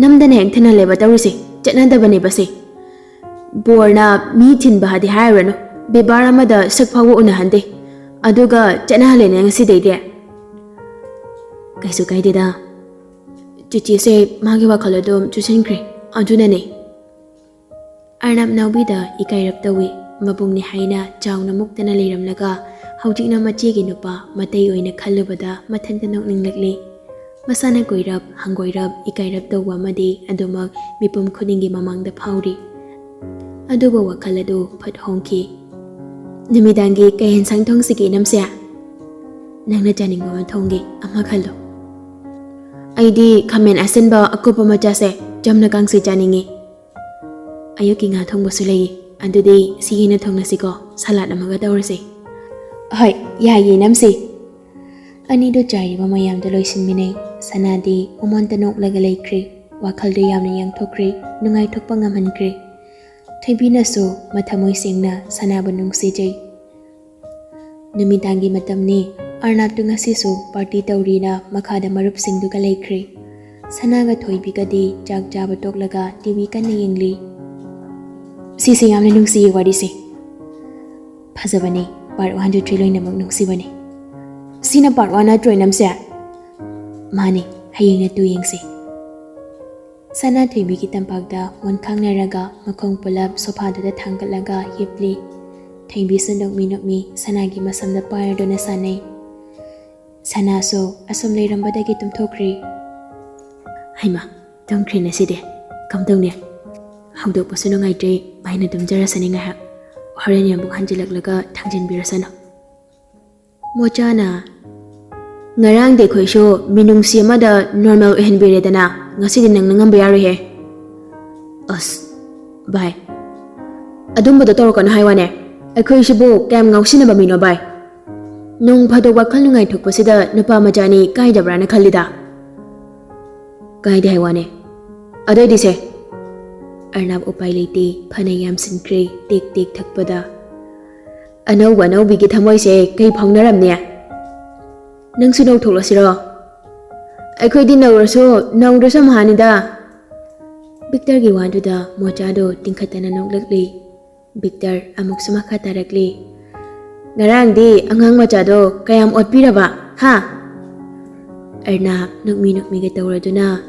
"ꯅꯝꯗꯅ ꯍꯦꯛ ꯊꯤꯟꯍꯜꯂꯦꯕ ꯇꯧꯔꯤꯁꯦ, ꯆꯠꯅꯗꯕꯅꯦꯕ ꯁꯦ"꯫ ꯕꯣꯔꯅ ꯃꯤ ꯊꯤꯟꯕ ꯍꯥꯏꯗꯤ ꯍꯥꯏꯔꯨꯔꯅꯨ, ꯕꯦꯕꯥꯔ ꯑꯃꯗ ꯁꯛ ꯐꯥꯎꯕ ꯎꯅꯍꯟꯗꯦ꯫ ꯑꯗꯨꯒ ꯆꯠꯅꯍꯜꯂꯦꯅꯦ ꯉꯁꯤꯗꯩꯗꯤ꯫ ꯀꯩꯁꯨ ꯀꯥꯏꯗꯦꯗ꯫ ꯆꯤꯆꯦꯁꯦ ꯃꯥꯒꯤ ꯋꯥꯈꯜ ꯑꯗꯨꯝ ꯆꯨꯁꯤꯟꯈ꯭ꯔꯦ꯫ ꯑꯗꯨꯅꯅꯦ꯫ ꯑꯔꯅꯕ ꯅꯥꯎꯕꯤꯗ ꯏꯀꯥꯏꯔꯞ ꯇꯧꯏ꯫ ꯃꯕꯨꯡꯅꯤ ꯍꯥꯏꯅ ꯆꯥꯎꯅ ꯃꯨꯛꯇꯅ ꯂꯩꯔꯝꯂꯒ ꯍꯧꯖꯤꯛꯅ ꯃꯆꯦꯒꯤ ꯅꯨꯄꯥ ꯃꯇꯩ ꯑꯣꯏꯅ ꯈꯜꯂꯨꯕꯗ ꯃꯊꯟꯇ ꯅꯣꯛꯅꯤꯡꯂꯛꯂꯤ꯫ ꯃꯁꯥꯅ ꯀꯣꯏꯔꯞ, ꯍꯪꯒꯣꯏꯔꯞ, ꯏꯀꯥꯏꯔꯞ ꯇꯧꯕ ꯑꯃꯗꯤ ꯑꯗꯨꯃꯛ ꯃꯤꯄꯨꯝ ꯈꯨꯗꯤꯡꯒꯤ ꯃꯃꯥꯡꯗ ꯐꯥꯎꯔꯤ꯫ ꯑꯗꯨꯕꯨ ꯋꯥꯈꯜ ꯑꯗꯨ ꯐꯠ ꯍꯣꯡꯈꯤ꯫ "ꯅꯨꯃꯤꯗꯥꯡꯒꯤ ꯀꯩ ꯌꯦꯟꯁꯥꯡ ꯊꯣꯡꯁꯤꯒꯦ, ꯏꯅꯝꯁꯦ?" "ꯅꯪꯅ ꯆꯥꯅꯤꯡꯕ ꯑꯃ ꯊꯣꯡꯒꯦ, ꯑꯃ ꯈꯜꯂꯣ꯫" "ꯑꯩꯗꯤ ꯈꯥꯃꯦꯟ ꯑꯁꯤꯟꯕ ꯑꯀꯨꯞꯄ ꯃꯆꯥꯁꯦ, ꯆꯝꯅ ꯀꯥꯡꯁꯣꯏ ꯆꯥꯅꯤꯡꯉꯤ꯫" "ꯑꯌꯨꯛꯀꯤ ꯉꯥ ꯊꯣꯡꯕꯁꯨ ꯂꯩꯌꯦ, ꯑꯗꯨꯗꯤ ꯁꯤ ꯍꯦꯟꯅ ꯊꯣꯡꯅꯁꯤꯀꯣ, ꯁꯂꯥꯗ ꯑꯃꯒ ꯇꯧꯔꯁꯦ꯫" "ꯍꯣꯏ, ꯌꯥꯏꯌꯦ, ꯏꯅꯝꯁꯦ꯫" ꯑꯅꯤꯗꯨ ꯆꯥꯏꯔꯤꯕ ꯃꯌꯥꯝꯗꯨ ꯂꯣꯏꯁꯤꯟꯃꯤꯟꯅꯩ꯫ ꯁꯅꯥꯗꯤ ꯎꯃꯣꯟꯇ ꯅꯣꯛꯂꯒ ꯂꯩꯈ꯭ꯔꯦ꯫ ꯋꯥꯈꯜꯗꯨ ꯌꯥꯝꯅ ꯌꯥꯡꯊꯣꯛꯈ꯭ꯔꯦ, ꯅꯨꯡꯉꯥꯏꯊꯣꯛꯄ ꯉꯝꯍꯟꯈ꯭ꯔꯦ꯫ ꯊꯣꯏꯕꯤꯅꯁꯨ ꯃꯊꯃꯣꯏ ꯁꯦꯡꯅ ꯁꯅꯥꯕꯨ ꯅꯨꯡꯁꯤꯖꯩ꯫ ꯅꯨꯃꯤꯗꯥꯡꯒꯤ ꯃꯇꯝꯅꯤ꯫ ꯑꯔꯅꯥꯠꯇꯨ ꯉꯁꯤꯁꯨ ꯄꯥꯔꯇꯤ ꯇꯧꯔꯤꯅ ꯃꯈꯥꯗ ꯃꯔꯨꯞꯁꯤꯡꯗꯨꯒ ꯂꯩꯈ꯭ꯔꯦ꯫ ꯁꯅꯥꯒ ꯊꯣꯏꯕꯤꯒꯗꯤ ꯆꯥꯛ ꯆꯥꯕ ꯇꯣꯛꯂꯒ ꯇꯤ ꯚꯤ ꯀꯟꯅ ꯌꯦꯡꯂꯤ꯫ "ꯁꯤꯁꯦ ꯌꯥꯝꯅ ꯅꯨꯡꯁꯤꯌꯦ ꯋꯥꯔꯤꯁꯦ꯫" "ꯐꯖꯕꯅꯦ, ꯄꯥꯔꯠ ꯋꯥꯟ, ꯇꯨ, ꯊ꯭ꯔꯤ ꯂꯣꯏꯅꯃꯛ ꯅꯨꯡꯁꯤꯕꯅꯦ꯫" "ꯁꯤꯅ ꯄꯥꯔꯠ ꯋꯥꯟ ꯅꯠꯇ꯭ꯔꯣ, ꯏꯅꯝꯁꯦ?" "ꯃꯥꯅꯦ, ꯍꯌꯦꯡꯅ ꯇꯨ ꯌꯦꯡꯁꯦ꯫" ꯁꯅꯥ ꯊꯣꯏꯕꯤꯒꯤ ꯇꯝꯄꯥꯛꯇ ꯃꯣꯟꯈꯥꯡꯅꯔꯒ ꯃꯈꯣꯡ ꯄꯨꯂꯞ ꯁꯣꯐꯥꯗꯨꯗ ꯊꯥꯡꯒꯠꯂꯒ ꯍꯤꯞꯂꯤ꯫ ꯊꯣꯏꯕꯤꯁꯨ ꯅꯣꯛꯃꯤ ꯅꯣꯛꯃꯤ ꯁꯅꯥꯒꯤ ꯃꯁꯝꯗ ꯄꯥꯏꯔꯗꯨꯅ ꯁꯥꯟꯅꯩ꯫ ꯁꯅꯥꯁꯨ ꯑꯁꯨꯝ ꯂꯩꯔꯝꯕꯗꯒꯤ ꯇꯨꯝꯊꯣꯛꯈ꯭ꯔꯦ꯫ "ꯍꯩꯃꯥ, ꯇꯨꯝꯈ꯭ꯔꯦꯅꯦ ꯁꯤꯗꯤ꯫ ꯀꯝꯗꯧꯅꯤ? ꯍꯧꯗꯣꯛꯄꯁꯨ ꯅꯨꯡꯉꯥꯏꯇ꯭ꯔꯦ, ꯃꯥꯏꯅ ꯇꯨꯝꯖꯔꯁꯅꯤ ꯉꯥꯏꯍꯥꯛ꯫ ꯍꯣꯔꯦꯟ ꯑꯃꯨꯛ ꯍꯟꯖꯤꯜꯂꯛꯂꯒ ꯊꯥꯡꯖꯤꯟꯕꯤꯔꯁꯅꯨ꯫" ꯃꯣꯆꯥꯅ, "ꯉꯔꯥꯡꯗꯤ ꯑꯩꯈꯣꯏꯁꯨ ꯃꯤꯅꯨꯡꯁꯤ ꯑꯃꯗ ꯅꯣꯔꯃꯦꯜ ꯑꯣꯏꯍꯟꯕꯤꯔꯦꯗꯅ, ꯉꯁꯤꯗꯤ ꯅꯪꯅ ꯉꯝꯕ ꯌꯥꯔꯣꯏꯍꯦ꯫" "ꯑꯁ, ꯚꯥꯏ, ꯑꯗꯨꯝꯕꯗꯣ ꯇꯧꯔꯛꯀꯅꯨ ꯍꯥꯏ ꯋꯥꯅꯦ꯫ ꯑꯩꯈꯣꯏꯁꯤꯕꯨ ꯀꯌꯥꯝ ꯉꯥꯎꯁꯤꯟꯅꯕ ꯃꯤꯅꯣ, ꯚꯥꯏ? ꯅꯣꯡ ꯐꯥꯗꯣꯛ ꯋꯥꯈꯜ ꯅꯨꯡꯉꯥꯏꯊꯣꯛꯄꯁꯤꯗ ꯅꯨꯄꯥ ꯃꯆꯥꯅꯤ ꯀꯥꯏꯗꯕ꯭ꯔꯥꯅ ꯈꯜꯂꯤꯗ꯫" "ꯀꯥꯏꯗꯦ ꯍꯥꯏ ꯋꯥꯅꯦ꯫ ꯑꯗꯨꯑꯣꯏꯗꯤ ꯁꯦ꯫" ꯑꯔꯅꯕ ꯎꯄꯥꯏ ꯂꯩꯇꯦ, ꯐꯅ ꯌꯥꯝꯁꯤꯟꯈ꯭ꯔꯦ, ꯇꯦꯛ ꯇꯦꯛ ꯊꯛꯄꯗ꯫ "ꯑꯅꯧꯕ ꯑꯅꯧꯕꯤꯒꯤ ꯊꯃꯣꯏꯁꯦ ꯀꯩ ꯐꯥꯎꯅꯔꯝꯅꯤ? ꯅꯪꯁꯨ ꯅꯧꯊꯣꯛꯂꯁꯤꯔꯣ?" "ꯑꯩꯈꯣꯏꯗꯤ ꯅꯧꯔꯁꯨ ꯅꯧꯗ꯭ꯔꯁꯨ ꯑꯝꯍꯥꯅꯤꯗ꯫" ꯕꯤꯛꯇꯔꯒꯤ ꯋꯥꯗꯨꯗ ꯃꯣꯆꯥꯗꯣ ꯇꯤꯡꯈꯠꯇꯅ ꯅꯣꯛꯂꯛꯂꯤ꯫ ꯕꯤꯛꯇꯔ ꯑꯃꯨꯛꯁꯨ ꯃꯈꯥ ꯇꯥꯔꯛꯂꯤ, "ꯉꯔꯥꯡꯗꯤ ꯑꯉꯥꯡ ꯃꯆꯥꯗꯣ ꯀꯌꯥꯝ ꯑꯣꯠꯄꯤꯔꯕ, ꯍꯥ?" ꯑꯔꯅꯥꯕ ꯅꯣꯛꯃꯤ ꯅꯣꯛꯃꯤꯒ ꯇꯧꯔꯗꯨꯅ,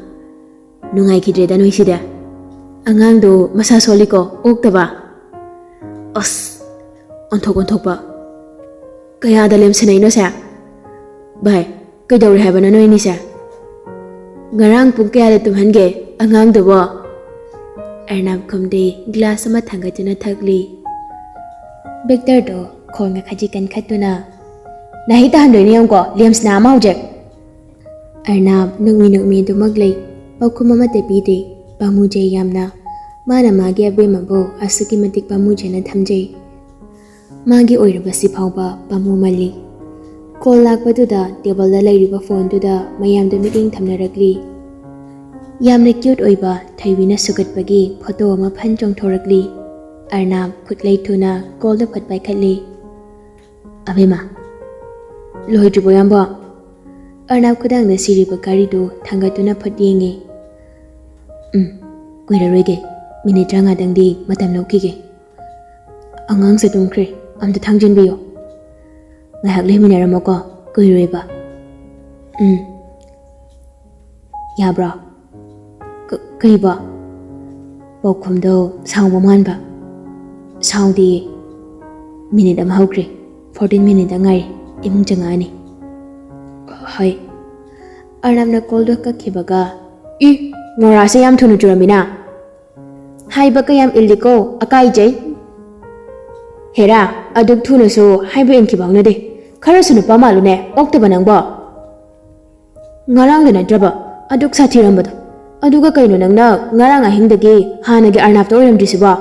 "ꯅꯨꯡꯉꯥꯏꯈꯤꯗ꯭ꯔꯦꯗ ꯅꯣꯏꯁꯤꯗꯤ꯫ ꯑꯉꯥꯡꯗꯣ ꯃꯁꯥ ꯁꯣꯜꯂꯤꯀꯣ, ꯑꯣꯛꯇꯕ꯫ ꯑꯁ, ꯑꯣꯟꯊꯣꯛ ꯑꯣꯟꯊꯣꯛꯄ꯫ ꯀꯌꯥꯗ ꯂꯦꯝꯁꯟꯅꯩꯅꯣꯁꯦ? ꯚꯥꯏ, ꯀꯩꯗꯧꯔꯦ ꯍꯥꯏꯕꯅꯣ ꯅꯣꯏꯅꯤꯁꯦ? ꯉꯔꯥꯡ ꯄꯨꯡ ꯀꯌꯥꯗ ꯇꯨꯝꯍꯟꯒꯦ ꯑꯉꯥꯡꯗꯨꯕꯣ?" ꯑꯔꯅꯥꯕ ꯈꯨꯝꯗꯦ, ꯒ꯭ꯂꯥꯁ ꯑꯃ ꯊꯥꯡꯒꯠꯇꯨꯅ ꯊꯛꯂꯤ꯫ ꯕꯤꯛꯇꯔꯗꯣ ꯈꯣꯡꯅ ꯈꯖꯤꯛ ꯀꯟꯈꯠꯇꯨꯅ, "ꯅꯥꯍꯤꯛ ꯇꯥꯍꯟꯗꯣꯏꯅꯦ ꯌꯦꯡꯉꯨꯀꯣ, ꯂꯦꯝꯁꯅꯥ ꯑꯃ ꯍꯧꯖꯤꯛ!" ꯑꯔꯅꯥꯕ ꯅꯣꯛꯃꯤ ꯅꯣꯛꯃꯤ ꯑꯗꯨꯃꯛ ꯂꯩ, ꯄꯥꯎꯈꯨꯝ ꯑꯃꯠꯇ ꯄꯤꯗꯦ꯫ ꯄꯥꯝꯃꯨꯖꯩ ꯌꯥꯝꯅ꯫ ꯃꯥꯅ ꯃꯥꯒꯤ ꯑꯕꯦꯝꯃꯕꯨ ꯑꯁꯨꯛꯀꯤ ꯃꯇꯤꯛ ꯄꯥꯝꯃꯨꯖꯅ ꯊꯝꯖꯩ꯫ ꯃꯥꯒꯤ ꯑꯣꯏꯔꯕꯁꯤ ꯐꯥꯎꯕ ꯄꯥꯝꯃꯨꯃꯜꯂꯤ꯫ ꯀꯣꯜ ꯂꯥꯛꯄꯗꯨꯗ ꯇꯦꯕꯜꯗ ꯂꯩꯔꯤꯕ ꯐꯣꯟꯗꯨꯗ ꯃꯌꯥꯝꯗ ꯃꯤꯠꯌꯦꯡ ꯊꯝꯅꯔꯛꯂꯤ꯫ ꯌꯥꯝꯅ ꯀ꯭ꯌꯨꯠ ꯑꯣꯏꯕ ꯊꯣꯏꯕꯤꯅ ꯁꯨꯒꯠꯄꯒꯤ ꯐꯣꯇꯣ ꯑꯃ ꯐꯟ ꯆꯣꯡꯊꯣꯔꯛꯂꯤ꯫ ꯑꯔꯅꯥꯕ ꯈꯨꯠꯂꯩ ꯊꯨꯅ ꯀꯣꯜꯗ ꯐꯠ ꯄꯥꯏꯈꯠꯂꯤ꯫ "ꯑꯕꯦꯝꯃ, ꯂꯣꯏꯗ꯭ꯔꯤꯕꯣ ꯏꯌꯥꯝꯕ?" ꯑꯔꯅꯥꯕ ꯈꯨꯗꯥꯡꯗ ꯁꯤꯔꯤꯕ ꯘꯔꯤꯗꯨ ꯊꯥꯡꯒꯠꯇꯨꯅ ꯐꯠ ꯌꯦꯡꯉꯤ꯫ "ꯎꯝ, ꯀꯨꯏꯔꯔꯣꯏꯒꯦ꯫ ꯃꯤꯅꯤꯠ ꯇꯔꯥꯃꯉꯥꯗꯪꯗꯤ ꯃꯇꯝ ꯂꯧꯈꯤꯒꯦ꯫ ꯑꯉꯥꯡꯁꯦ ꯇꯨꯝꯈ꯭ꯔꯦ, ꯑꯝꯇ ꯊꯥꯡꯖꯤꯟꯕꯤꯌꯨ꯫ ꯉꯥꯏꯍꯥꯛ ꯂꯩꯃꯤꯟꯅꯔꯝꯃꯣꯀꯣ, ꯀꯨꯏꯔꯣꯏꯕ꯫ ꯎꯝ꯫ ꯌꯥꯕ꯭ꯔꯣ?" "ꯀ-, ꯀꯩꯕꯣ?" ꯄꯥꯎꯈꯨꯝꯗꯣ ꯁꯥꯎꯕ ꯃꯥꯟꯕ꯫ "ꯁꯥꯎꯗꯦꯌꯦ꯫ ꯃꯤꯅꯤꯠ ꯑꯃ ꯍꯧꯈ꯭ꯔꯦ꯫ ꯐꯣꯔꯇꯤꯟ ꯃꯤꯅꯤꯠꯇ ꯉꯥꯏꯔꯦ꯫ ꯏꯃꯨꯡ ꯆꯪꯉꯛꯑꯅꯤ꯫" "ꯍꯣꯏ꯫" ꯑꯔꯅꯥꯕꯅ ꯀꯣꯜꯗꯣ ꯀꯛꯈꯤꯕꯒ, "ꯏ, ꯅꯣꯔꯥꯁꯦ ꯌꯥꯝ ꯊꯨꯅ ꯆꯨꯔꯝꯃꯤꯅ꯫ ꯍꯥꯏꯕ ꯀꯌꯥꯝ ꯏꯜꯂꯤꯀꯣ, ꯑꯀꯥꯏꯖꯩ꯫ ꯍꯦꯔꯥ, ꯑꯗꯨꯛ ꯊꯨꯅꯁꯨ ꯍꯥꯏꯕ ꯏꯟꯈꯤꯕ ꯍꯧꯅꯗꯦ꯫ ꯈꯔꯁꯨ ꯅꯨꯄꯥ ꯃꯥꯜꯂꯨꯅꯦ, ꯑꯣꯛꯇꯕ ꯅꯪꯕꯣ꯫ ꯉꯔꯥꯡꯗ ꯅꯠꯇ꯭ꯔꯕ ꯑꯗꯨꯛ ꯁꯥꯊꯤꯔꯝꯕꯗꯣ? ꯑꯗꯨꯒ ꯀꯩꯅꯣ ꯅꯪꯅ ꯉꯔꯥꯡ ꯑꯍꯤꯡꯗꯒꯤ ꯍꯥꯟꯅꯒꯤ ꯑꯔꯅꯥꯕꯇꯣ ꯑꯣꯏꯔꯝꯗ꯭ꯔꯤꯁꯤꯕꯣ?"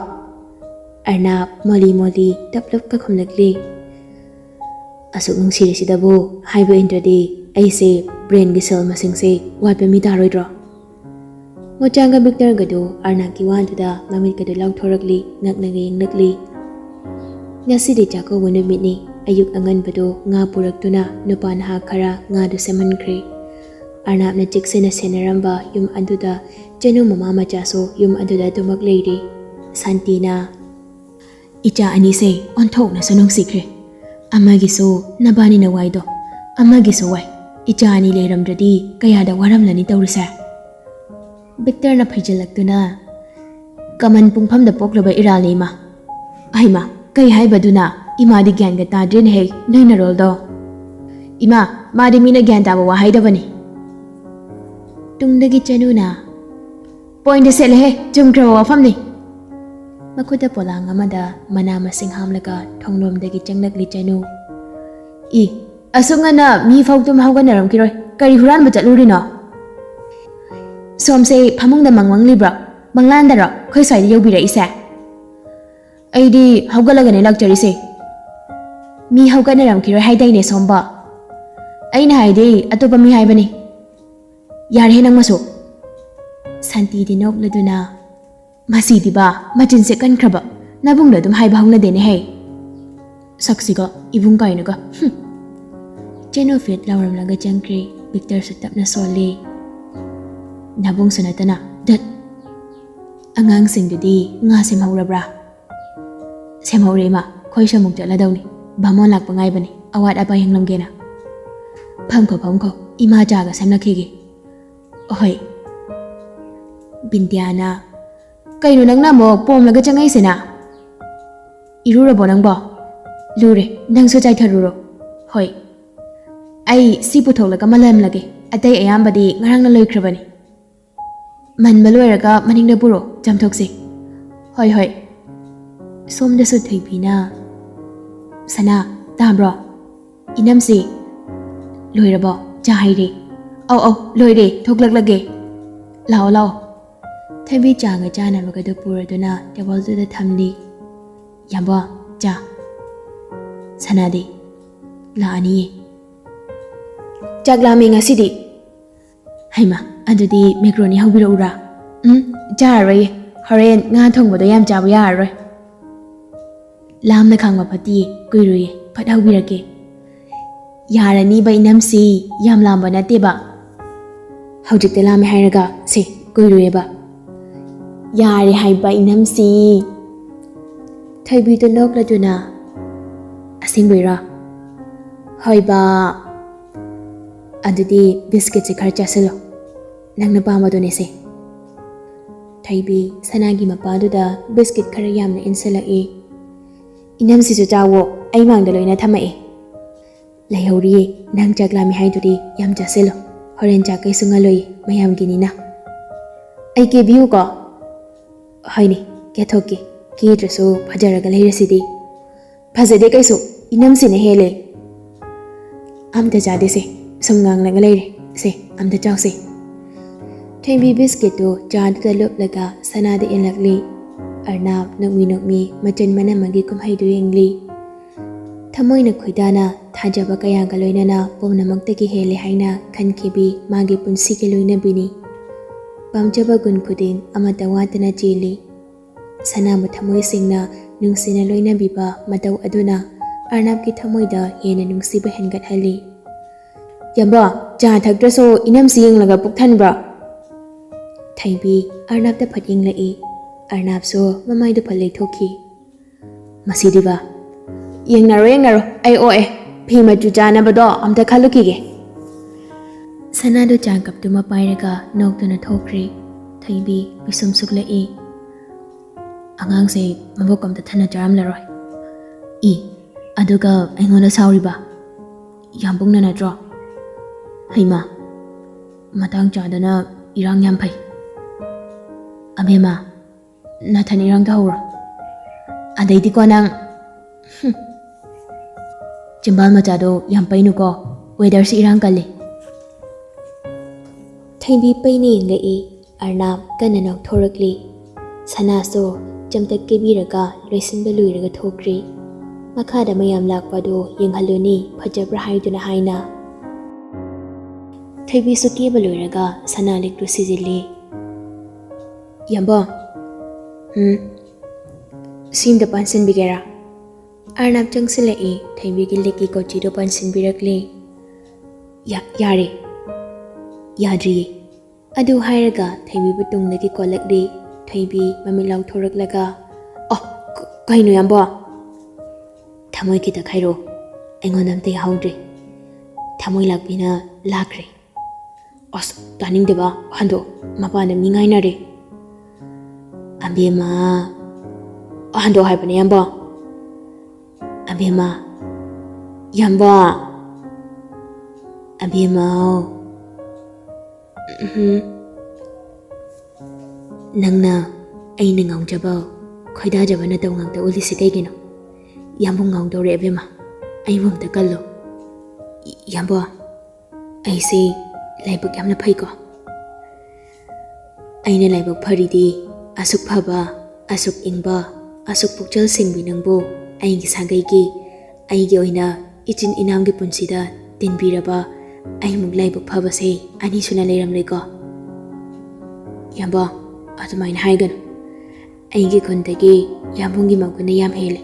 ꯑꯔꯅꯥꯕ ꯃꯣꯂꯤ ꯃꯣꯂꯤ ꯇꯞ ꯇꯞꯀ ꯈꯨꯝꯂꯛꯂꯤ꯫ "ꯑꯁꯨꯛ ꯅꯨꯡꯁꯤꯔꯤꯁꯤꯗꯕꯨ ꯍꯥꯏꯕ ꯏꯟꯗ꯭ꯔꯗꯤ ꯑꯩꯁꯦ ꯕ꯭ꯔꯦꯟꯒꯤ ꯁꯦꯜ ꯃꯁꯤꯡꯁꯦ ꯋꯥꯠꯄ ꯃꯤ ꯇꯥꯔꯣꯏꯗ꯭ꯔꯣ?" ꯃꯣꯆꯥꯒ ꯕꯤꯛꯇꯔꯒꯗꯨ ꯑꯔꯅꯥꯕꯀꯤ ꯋꯥꯗꯨꯗ ꯃꯃꯤꯠꯀꯗꯨ ꯂꯥꯎꯊꯣꯔꯛꯂꯤ, ꯉꯛꯅꯒ ꯌꯦꯡꯂꯛꯂꯤ꯫ ꯉꯁꯤꯗꯤ ꯆꯥꯛꯀꯧꯕ ꯅꯨꯃꯤꯠꯅꯤ꯫ ꯑꯌꯨꯛ ꯑꯉꯟꯕꯗꯨ ꯉꯥ ꯄꯨꯔꯛꯇꯨꯅ ꯅꯨꯄꯥ ꯅꯍꯥ ꯈꯔ ꯉꯥꯗꯨ ꯁꯦꯝꯍꯟꯈ꯭ꯔꯦ꯫ ꯑꯔꯅꯥꯞꯅ ꯆꯦꯛꯁꯤꯟꯅ ꯁꯦꯟꯅꯔꯝꯕ ꯌꯨꯝ ꯑꯗꯨꯗ ꯆꯅꯨ ꯃꯃꯥ ꯃꯆꯥꯁꯨ ꯌꯨꯝ ꯑꯗꯨꯗ ꯑꯗꯨꯃꯛ ꯂꯩꯔꯤ꯫ ꯁꯥꯟꯇꯤꯅ, "ꯏꯆꯥ ꯑꯅꯤꯁꯦ ꯑꯣꯟꯊꯣꯛꯅꯁꯨ ꯅꯨꯡꯁꯤꯈ꯭ꯔꯦ꯫ ꯑꯃꯒꯤꯁꯨ ꯅꯕꯥꯅꯤꯅ ꯋꯥꯏꯗꯣ, ꯑꯃꯒꯤꯁꯨ ꯋꯥꯏ꯫ ꯏꯆꯥ ꯑꯅꯤ ꯂꯩꯔꯝꯗ꯭ꯔꯗꯤ ꯀꯌꯥꯗ ꯋꯥꯔꯝꯂꯅꯤ ꯇꯧꯔꯤꯁꯦ?" ꯕꯤꯛꯇꯔꯅ ꯐꯩꯖꯤꯜꯂꯛꯇꯨꯅ, "ꯀꯃꯟ ꯄꯨꯡꯐꯝꯗ ꯄꯣꯛꯂꯨꯕ ꯏꯔꯥꯜꯅꯤ, ꯏꯃꯥ꯫" "ꯑꯍꯩꯃꯥ, ꯀꯩ ꯍꯥꯏꯕꯗꯨꯅ? ꯏꯃꯥꯗꯤ ꯒ꯭ꯌꯥꯟꯒ ꯇꯥꯗ꯭ꯔꯦꯅꯦꯍꯦ, ꯅꯣꯏ ꯅꯔꯣꯜꯗꯣ꯫" "ꯏꯃꯥ, ꯃꯥꯗꯤ ꯃꯤꯅ ꯒ꯭ꯌꯥꯟ ꯇꯥꯕ ꯋꯥ ꯍꯥꯏꯗꯕꯅꯤ꯫" ꯇꯨꯡꯗꯒꯤ ꯆꯅꯨꯅ, "ꯄꯣꯏꯟꯗ ꯁꯦꯠꯂꯦꯍꯦ, ꯆꯨꯝꯈ꯭ꯔꯕ ꯋꯥꯐꯝꯅꯤ꯫" ꯃꯈꯨꯠꯇ ꯄꯣꯂꯥꯡ ꯑꯃꯗ ꯃꯅꯥ ꯃꯁꯤꯡ ꯍꯥꯝꯂꯒ ꯊꯣꯡꯂꯣꯝꯗꯒꯤ ꯆꯪꯂꯛꯂꯤ ꯆꯅꯨ꯫ "ꯏ, ꯑꯁꯨꯛ ꯉꯟꯅ ꯃꯤ ꯐꯥꯎ ꯇꯨꯝ ꯍꯧꯒꯠꯅꯔꯝꯈꯤꯔꯣꯏ, ꯀꯔꯤ ꯍꯨꯔꯥꯟꯕ ꯆꯠꯂꯨꯔꯤꯅꯣ?" "ꯁꯣꯝꯁꯦ ꯐꯃꯨꯡꯗ ꯃꯪꯃꯪꯂꯤꯕ꯭ꯔꯣ? ꯃꯪꯂꯥꯟꯗꯔꯣ ꯑꯩꯈꯣꯏ ꯁ꯭ꯋꯥꯏꯗ ꯌꯧꯕꯤꯔꯛꯏꯁꯦ?" "ꯑꯩꯗꯤ ꯍꯧꯒꯠꯂꯒꯅꯦ ꯂꯥꯛꯆꯔꯤꯁꯦ꯫" "ꯃꯤ ꯍꯧꯒꯠꯅꯔꯝꯈꯤꯔꯣꯏ ꯍꯥꯏꯗꯥꯏꯅꯦ ꯁꯣꯝꯕꯣ?" "ꯑꯩꯅ ꯍꯥꯏꯗꯤ ꯑꯇꯣꯞꯄ ꯃꯤ ꯍꯥꯏꯕꯅꯤ꯫" "ꯌꯥꯔꯦꯍꯦ ꯅꯪꯃꯁꯨ꯫" ꯁꯥꯟꯇꯤꯗꯤ ꯅꯣꯛꯂꯗꯨꯅ, "ꯃꯁꯤꯗꯤꯕ ꯃꯆꯤꯟꯁꯦ ꯀꯟꯈ꯭ꯔꯕ, ꯅꯕꯨꯡꯗ ꯑꯗꯨꯝ ꯍꯥꯏꯕ ꯍꯧꯅꯗꯦꯅꯦꯍꯦ꯫ ꯁꯛꯁꯤꯒ ꯏꯕꯨꯡ ꯀꯥꯏꯅꯒ, ꯍꯨꯝ꯫" ꯆꯦꯅꯨ ꯐꯤꯠ ꯂꯥꯎꯔꯝꯂꯒ ꯆꯪꯈ꯭ꯔꯦ꯫ ꯕꯤꯛꯇꯔꯁꯨ ꯇꯞꯅ ꯁꯣꯜꯂꯦ꯫ "ꯅꯕꯨꯡꯁꯨ ꯅꯠꯇꯅ, ꯗꯠ!" "ꯑꯉꯥꯡꯁꯤꯡꯗꯨꯗꯤ ꯉꯥ ꯁꯦꯝꯍꯧꯔꯕ꯭ꯔꯥ?" "ꯁꯦꯝꯍꯧꯔꯦ ꯏꯃꯥ, ꯈꯣꯏꯁꯨ ꯑꯃꯨꯛ ꯆꯠꯂꯗꯧꯅꯤ꯫ ꯕꯥꯃꯣꯟ ꯂꯥꯛꯄ ꯉꯥꯏꯕꯅꯤ, ꯑꯋꯥꯠ ꯑꯄꯥ ꯌꯦꯡꯂꯝꯒꯦꯅ꯫" "ꯐꯝꯈꯣ, ꯐꯝꯈꯣ, ꯏꯃꯥ ꯆꯥꯒ ꯁꯦꯝꯂꯛꯈꯤꯒꯦ꯫" "ꯍꯣꯏ꯫" ꯕꯤꯟꯗ꯭ꯌꯥꯅ, "ꯀꯩꯅꯣ ꯅꯪꯅ ꯑꯃꯨꯛ ꯄꯣꯝꯂꯒ ꯆꯪꯉꯛꯏꯁꯤꯅ? ꯏꯔꯨꯔꯕꯣ ꯅꯪꯕꯣ?" "ꯂꯨꯔꯦ, ꯅꯪꯁꯨ ꯆꯥꯏꯊꯔꯨꯔꯣ꯫" "ꯍꯣꯏ꯫" "ꯑꯩ ꯁꯤ ꯄꯨꯊꯣꯛꯂꯒ ꯃꯜꯍꯜꯂꯒꯦ, ꯑꯇꯩ ꯑꯌꯥꯝꯕꯗꯤ ꯉꯔꯥꯡꯅ ꯂꯣꯏꯈ꯭ꯔꯕꯅꯤ꯫" "ꯃꯟꯕ ꯂꯣꯏꯔꯒ ꯃꯅꯤꯡꯗ ꯄꯨꯔꯣ, ꯆꯥꯝꯊꯣꯛꯁꯤ꯫" "ꯍꯣꯏ, ꯍꯣꯏ꯫" ꯁꯣꯝꯗꯁꯨ ꯊꯣꯏꯕꯤꯅ, "ꯁꯅꯥ, ꯇꯥꯕ꯭ꯔꯣ? ꯏꯅꯝꯁꯤ ꯂꯣꯏꯔꯕꯣ? ꯆꯥ ꯍꯩꯔꯦ꯫" "ꯑꯧ, ꯑꯧ, ꯂꯣꯏꯔꯦ, ꯊꯣꯛꯂꯛꯂꯒꯦ꯫" "ꯂꯥꯛꯑꯣ, ꯂꯥꯛꯑꯣ꯫" ꯊꯣꯏꯕꯤ ꯆꯥꯒ ꯆꯥꯅꯕꯒꯗꯨ ꯄꯨꯔꯗꯨꯅ ꯇꯦꯕꯜꯗꯨꯗ ꯊꯝꯂꯤ꯫ "ꯌꯥꯝꯕꯣ, ꯆꯥ꯫" "ꯁꯅꯥꯗꯤ?" "ꯂꯥꯛꯑꯅꯤꯌꯦ꯫" "ꯆꯥꯛ ꯂꯥꯝꯃꯦ ꯉꯁꯤꯗꯤ꯫" "ꯍꯩꯃꯥ, ꯑꯗꯨꯗꯤ ꯃꯦꯀ꯭ꯔꯣꯅꯤ ꯍꯧꯕꯤꯔꯛꯎꯔꯥ?" "ꯎꯝ, ꯆꯥꯔꯔꯣꯏꯌꯦ, ꯍꯣꯔꯦꯟ ꯉꯥ ꯊꯣꯡꯕꯗꯣ ꯌꯥꯝ ꯆꯥꯕ ꯌꯥꯔꯔꯣꯏ꯫" "ꯂꯥꯝꯅ ꯈꯥꯡꯕ ꯐꯠꯇꯤꯌꯦ, ꯀꯨꯏꯔꯣꯏꯌꯦ, ꯐꯠ ꯍꯧꯕꯤꯔꯛꯀꯦ꯫" "ꯌꯥꯔꯅꯤꯕ ꯏꯅꯝꯁꯤ, ꯌꯥꯝ ꯂꯥꯝꯕ ꯅꯠꯇꯦꯕ꯫" ꯍꯧꯖꯤꯛꯇ ꯂꯥꯝꯃꯦ ꯍꯥꯏꯔꯒ ꯁꯦ, ꯀꯨꯏꯔꯣꯏꯌꯦꯕ꯫ ꯌꯥꯔꯦ ꯍꯥꯏꯕ ꯏꯅꯝꯁꯤ꯫ ꯊꯣꯏꯕꯤꯗꯣ ꯅꯣꯛꯂꯗꯨꯅ, "ꯑꯁꯦꯡꯕꯩꯔꯣ? ꯍꯣꯏꯕ꯫ ꯑꯗꯨꯗꯤ ꯕꯤꯁꯀꯤꯠꯁꯦ ꯈꯔ ꯆꯥꯁꯤꯜꯂꯣ꯫ ꯅꯪꯅ ꯄꯥꯝꯕꯗꯨꯅꯦꯁꯦ꯫" ꯊꯣꯏꯕꯤ ꯁꯅꯥꯒꯤ ꯃꯄꯥꯗꯨꯗ ꯕꯤꯁꯀꯤꯠ ꯈꯔ ꯌꯥꯝꯅ ꯏꯟꯁꯤꯜꯂꯛꯏ꯫ "ꯏꯅꯝꯁꯤꯁꯨ ꯆꯥꯋꯣ, ꯑꯩ ꯃꯥꯡꯗ ꯂꯣꯏꯅ ꯊꯝꯃꯛꯑꯦ꯫ ꯂꯩꯍꯧꯔꯤꯌꯦ, ꯅꯪ ꯆꯥꯛ ꯂꯥꯝꯃꯤ ꯍꯥꯏꯗꯨꯗꯤ ꯌꯥꯝ ꯆꯥꯁꯤꯜꯂꯣ꯫ ꯍꯣꯔꯦꯟ ꯆꯥꯛ ꯀꯩꯁꯨ ꯉꯜꯂꯣꯏꯌꯦ, ꯃꯌꯥꯝꯒꯤꯅꯤꯅ꯫ ꯑꯩ ꯀꯦꯕꯤꯌꯨꯀꯣ?" "ꯍꯣꯏꯅꯦ, ꯀꯦꯊꯣꯛꯀꯦ꯫ ꯀꯦꯗ꯭ꯔꯁꯨ ꯐꯖꯔꯒ ꯂꯩꯔꯁꯤꯗꯤ꯫" "ꯐꯖꯗꯦ ꯀꯩꯁꯨ, ꯏꯅꯝꯁꯤꯅ ꯍꯦꯜꯂꯦ꯫" "ꯑꯝꯇ ꯆꯥꯗꯦꯁꯦ, ꯁꯨꯝ ꯉꯥꯡꯂꯒ ꯂꯩꯔꯦ꯫ ꯁꯦ, ꯑꯝꯇ ꯆꯥꯎꯁꯦ꯫" ꯊꯣꯏꯕꯤ ꯕꯤꯁꯀꯤꯠꯇꯨ ꯆꯥꯗꯨꯗ ꯂꯨꯞꯂꯒ ꯁꯅꯥꯗ ꯏꯜꯂꯛꯂꯤ꯫ ꯑꯔꯅꯥꯕ ꯅꯣꯛꯃꯤ ꯅꯣꯛꯃꯤ ꯃꯆꯤꯟ ꯃꯅꯝ ꯑꯃꯒꯤ ꯀꯨꯝꯍꯩꯗꯨ ꯌꯦꯡꯂꯤ꯫ ꯊꯃꯣꯏꯅ ꯈꯣꯏꯗꯥꯅ ꯊꯥꯖꯕ ꯀꯌꯥꯒ ꯂꯣꯏꯅꯅ ꯄꯨꯝꯅꯃꯛꯇꯒꯤ ꯍꯦꯜꯂꯦ ꯍꯥꯏꯅ ꯈꯟꯈꯤꯕꯤ ꯃꯥꯒꯤ ꯄꯨꯟꯁꯤꯒꯤ ꯂꯣꯏꯅꯕꯤꯅꯤ꯫ ꯄꯥꯝꯖꯕ ꯒꯨꯟ ꯈꯨꯗꯤꯡ ꯑꯃꯠꯇ ꯋꯥꯠꯇꯅ ꯆꯦꯜꯂꯤ꯫ ꯁꯅꯥꯕꯨ ꯊꯃꯣꯏ ꯁꯦꯡꯅ ꯅꯨꯡꯁꯤꯅ ꯂꯣꯏꯅꯕꯤꯕ ꯃꯇꯧ ꯑꯗꯨꯅ ꯑꯔꯅꯥꯕꯀꯤ ꯊꯃꯣꯏꯗ ꯍꯦꯟꯅ ꯅꯨꯡꯁꯤꯕ ꯍꯦꯟꯒꯠꯍꯜꯂꯤ꯫ "ꯌꯥꯝꯕ, ꯆꯥ ꯊꯛꯇ꯭ꯔꯁꯨ ꯏꯅꯝꯁꯤ ꯌꯦꯡꯂꯒ ꯄꯨꯛ ꯊꯟꯕ꯭ꯔꯥ?" ꯊꯣꯏꯕꯤ ꯑꯔꯅꯥꯕꯇ ꯐꯠ ꯌꯦꯡꯂꯛꯏ꯫ ꯑꯔꯅꯥꯕꯁꯨ ꯃꯃꯥꯏꯗꯨ ꯐꯠ ꯂꯩꯊꯣꯛꯈꯤ꯫ "ꯃꯁꯤꯗꯤꯕ꯫ ꯌꯦꯡꯅꯔꯣ, ꯌꯦꯡꯅꯔꯣ, ꯑꯩ ꯑꯣꯛꯑꯦ꯫ ꯐꯤ ꯃꯆꯨ ꯆꯥꯅꯕꯗꯣ ꯑꯝꯇ ꯈꯜꯂꯨꯈꯤꯒꯦ꯫" ꯁꯅꯥꯗꯨ ꯆꯥ ꯀꯞꯇꯨꯃ ꯄꯥꯏꯔꯒ ꯅꯣꯛꯇꯨꯅ ꯊꯣꯛꯈ꯭ꯔꯦ꯫ ꯊꯣꯏꯕꯤ ꯄꯤꯁꯨꯝ ꯁꯨꯛꯂꯛꯏ꯫ "ꯑꯉꯥꯡꯁꯦ ꯃꯕꯨꯛ ꯑꯝꯇ ꯊꯟꯅ ꯆꯥꯔꯝꯂꯔꯣꯏ꯫ ꯏ, ꯑꯗꯨꯒ ꯑꯩꯉꯣꯟꯗ ꯁꯥꯎꯔꯤꯕ? ꯌꯥꯝꯕꯨꯡꯅ ꯅꯠꯇ꯭ꯔꯣ? ꯍꯩꯃꯥ, ꯃꯇꯥꯡ ꯆꯥꯗꯅ ꯏꯔꯥꯡ ꯌꯥꯝ ꯐꯩ꯫ ꯑꯕꯦꯝꯃ, ꯅꯥꯊꯟ ꯏꯔꯥꯡ ꯇꯧꯍꯧꯔꯣ꯫ ꯑꯗꯩꯗꯤꯀꯣ ꯅꯪ, ꯍꯨꯝ꯫ ꯆꯤꯝꯕꯥꯜ ꯃꯆꯥꯗꯣ ꯌꯥꯝ ꯄꯩꯅꯨꯀꯣ, ꯋꯦꯗꯔꯁꯤ ꯏꯔꯥꯡ ꯀꯜꯂꯤ꯫" ꯊꯣꯏꯕꯤ ꯄꯩꯅ ꯌꯦꯡꯂꯛꯏ꯫ ꯑꯔꯅꯥꯕ ꯀꯟꯅ ꯅꯣꯛꯊꯣꯔꯛꯂꯤ꯫ ꯁꯅꯥꯁꯨ ꯆꯝꯇꯛ ꯀꯦꯕꯤꯔꯒ ꯂꯣꯏꯁꯤꯟꯕ ꯂꯣꯏꯔꯒ ꯊꯣꯛꯈ꯭ꯔꯤ꯫ ꯃꯈꯥꯗ ꯃꯌꯥꯝ ꯂꯥꯛꯄ ꯑꯗꯨ ꯌꯦꯡꯍꯜꯂꯨꯅꯤ, ꯐꯖꯕ꯭ꯔꯥ ꯍꯥꯏꯗꯨꯅ ꯍꯥꯏꯅ꯫ ꯊꯣꯏꯕꯤꯁꯨ ꯀꯦꯕ ꯂꯣꯏꯔꯒ ꯁꯅꯥ ꯂꯤꯛꯇꯨ ꯁꯤꯖꯤꯜꯂꯤ꯫ "ꯌꯥꯝꯕ, ꯎꯝ, ꯁꯤ ꯑꯝꯇ ꯄꯥꯟꯁꯤꯟꯕꯤꯒꯦꯔꯥ?" ꯑꯔꯅꯥꯕ ꯆꯪꯁꯤꯜꯂꯛꯏ, ꯊꯣꯏꯕꯤꯒꯤ ꯂꯤꯛꯀꯤ ꯀꯣꯆꯤꯗꯨ ꯄꯥꯟꯁꯤꯟꯕꯤꯔꯛꯂꯤ꯫ "ꯌꯥ-, ꯌꯥꯔꯦ꯫ ꯌꯥꯗ꯭ꯔꯤꯌꯦ꯫ ꯑꯗꯨ ꯍꯥꯏꯔꯒ ꯊꯣꯏꯕꯤꯕꯨ ꯇꯨꯡꯗꯒꯤ ꯀꯣꯜꯂꯛꯂꯤ꯫ ꯊꯣꯏꯕꯤ ꯃꯃꯤꯠ ꯂꯥꯎꯊꯣꯔꯛꯂꯒ, "ꯑꯣ, ꯀ-, ꯀꯩꯅꯣ ꯌꯥꯝꯕꯣ?" "ꯊꯃꯣꯏ ꯈꯤꯇ ꯈꯥꯏꯔꯣ, ꯑꯩꯉꯣꯟꯗ ꯑꯝꯇ ꯌꯥꯍꯧꯗ꯭ꯔꯦ꯫ ꯊꯃꯣꯏ ꯂꯥꯛꯄꯤꯅ ꯂꯥꯛꯈ꯭ꯔꯦ꯫" "ꯑꯁ, ꯇꯥꯅꯤꯡꯗꯦꯕ, ꯍꯟꯗꯣꯛ, ꯃꯄꯥꯟꯗ ꯃꯤ ꯉꯥꯏꯅꯔꯦ꯫" "ꯑꯕꯦꯝꯃ, ꯍꯟꯗꯣꯛ ꯍꯥꯏꯕꯅꯦ ꯌꯥꯝꯕꯣ꯫ ꯑꯕꯦꯝꯃ, ꯌꯥꯝꯕꯣ, ꯑꯕꯦꯝꯃ, ꯎꯝ, ꯅꯪꯅ ꯑꯩꯅ ꯉꯥꯎꯖꯕ, ꯈꯣꯏꯗꯥꯖꯕ ꯅꯇꯧ ꯉꯥꯛꯇ ꯎꯠꯂꯤꯁꯤ ꯀꯩꯒꯤꯅꯣ? ꯌꯥꯝꯕꯨꯡ ꯉꯥꯎꯗꯧꯔꯦ ꯑꯕꯦꯝꯃ, ꯑꯩꯕꯨ ꯑꯝꯇ ꯀꯜꯂꯣ꯫" "ꯌꯥꯝꯕꯣ, ꯑꯩꯁꯦ ꯂꯥꯏꯕꯛ ꯌꯥꯝꯅ ꯐꯩꯀꯣ꯫ ꯑꯩꯅ ꯂꯥꯏꯕꯛ ꯐꯔꯤꯗꯤ ꯑꯁꯨꯛ ꯐꯕ, ꯑꯁꯨꯛ ꯏꯪꯕ, ꯑꯁꯨꯛ ꯄꯨꯛꯆꯦꯜ ꯁꯦꯡꯕꯤ ꯅꯪꯕꯨ ꯑꯩꯒꯤ ꯁꯥꯒꯩꯒꯤ, ꯑꯩꯒꯤ ꯑꯣꯏꯅ ꯏꯆꯤꯟ ꯏꯅꯥꯎꯒꯤ ꯄꯨꯟꯁꯤꯗ ꯇꯤꯟꯕꯤꯔꯕ ꯑꯩꯃꯨꯛ ꯂꯥꯏꯕꯛ ꯐꯕꯁꯦ ꯑꯅꯤꯁꯨꯅ ꯂꯩꯔꯝꯂꯣꯏꯀꯣ꯫" "ꯌꯥꯝꯕꯣ, ꯑꯗꯨꯃꯥꯏꯅ ꯍꯥꯏꯒꯅꯨ꯫ ꯑꯩꯒꯤ ꯈꯨꯟꯗꯒꯤ ꯌꯥꯝꯕꯨꯡꯒꯤ ꯃꯒꯨꯟꯅ ꯌꯥꯝ ꯍꯦꯜꯂꯦ꯫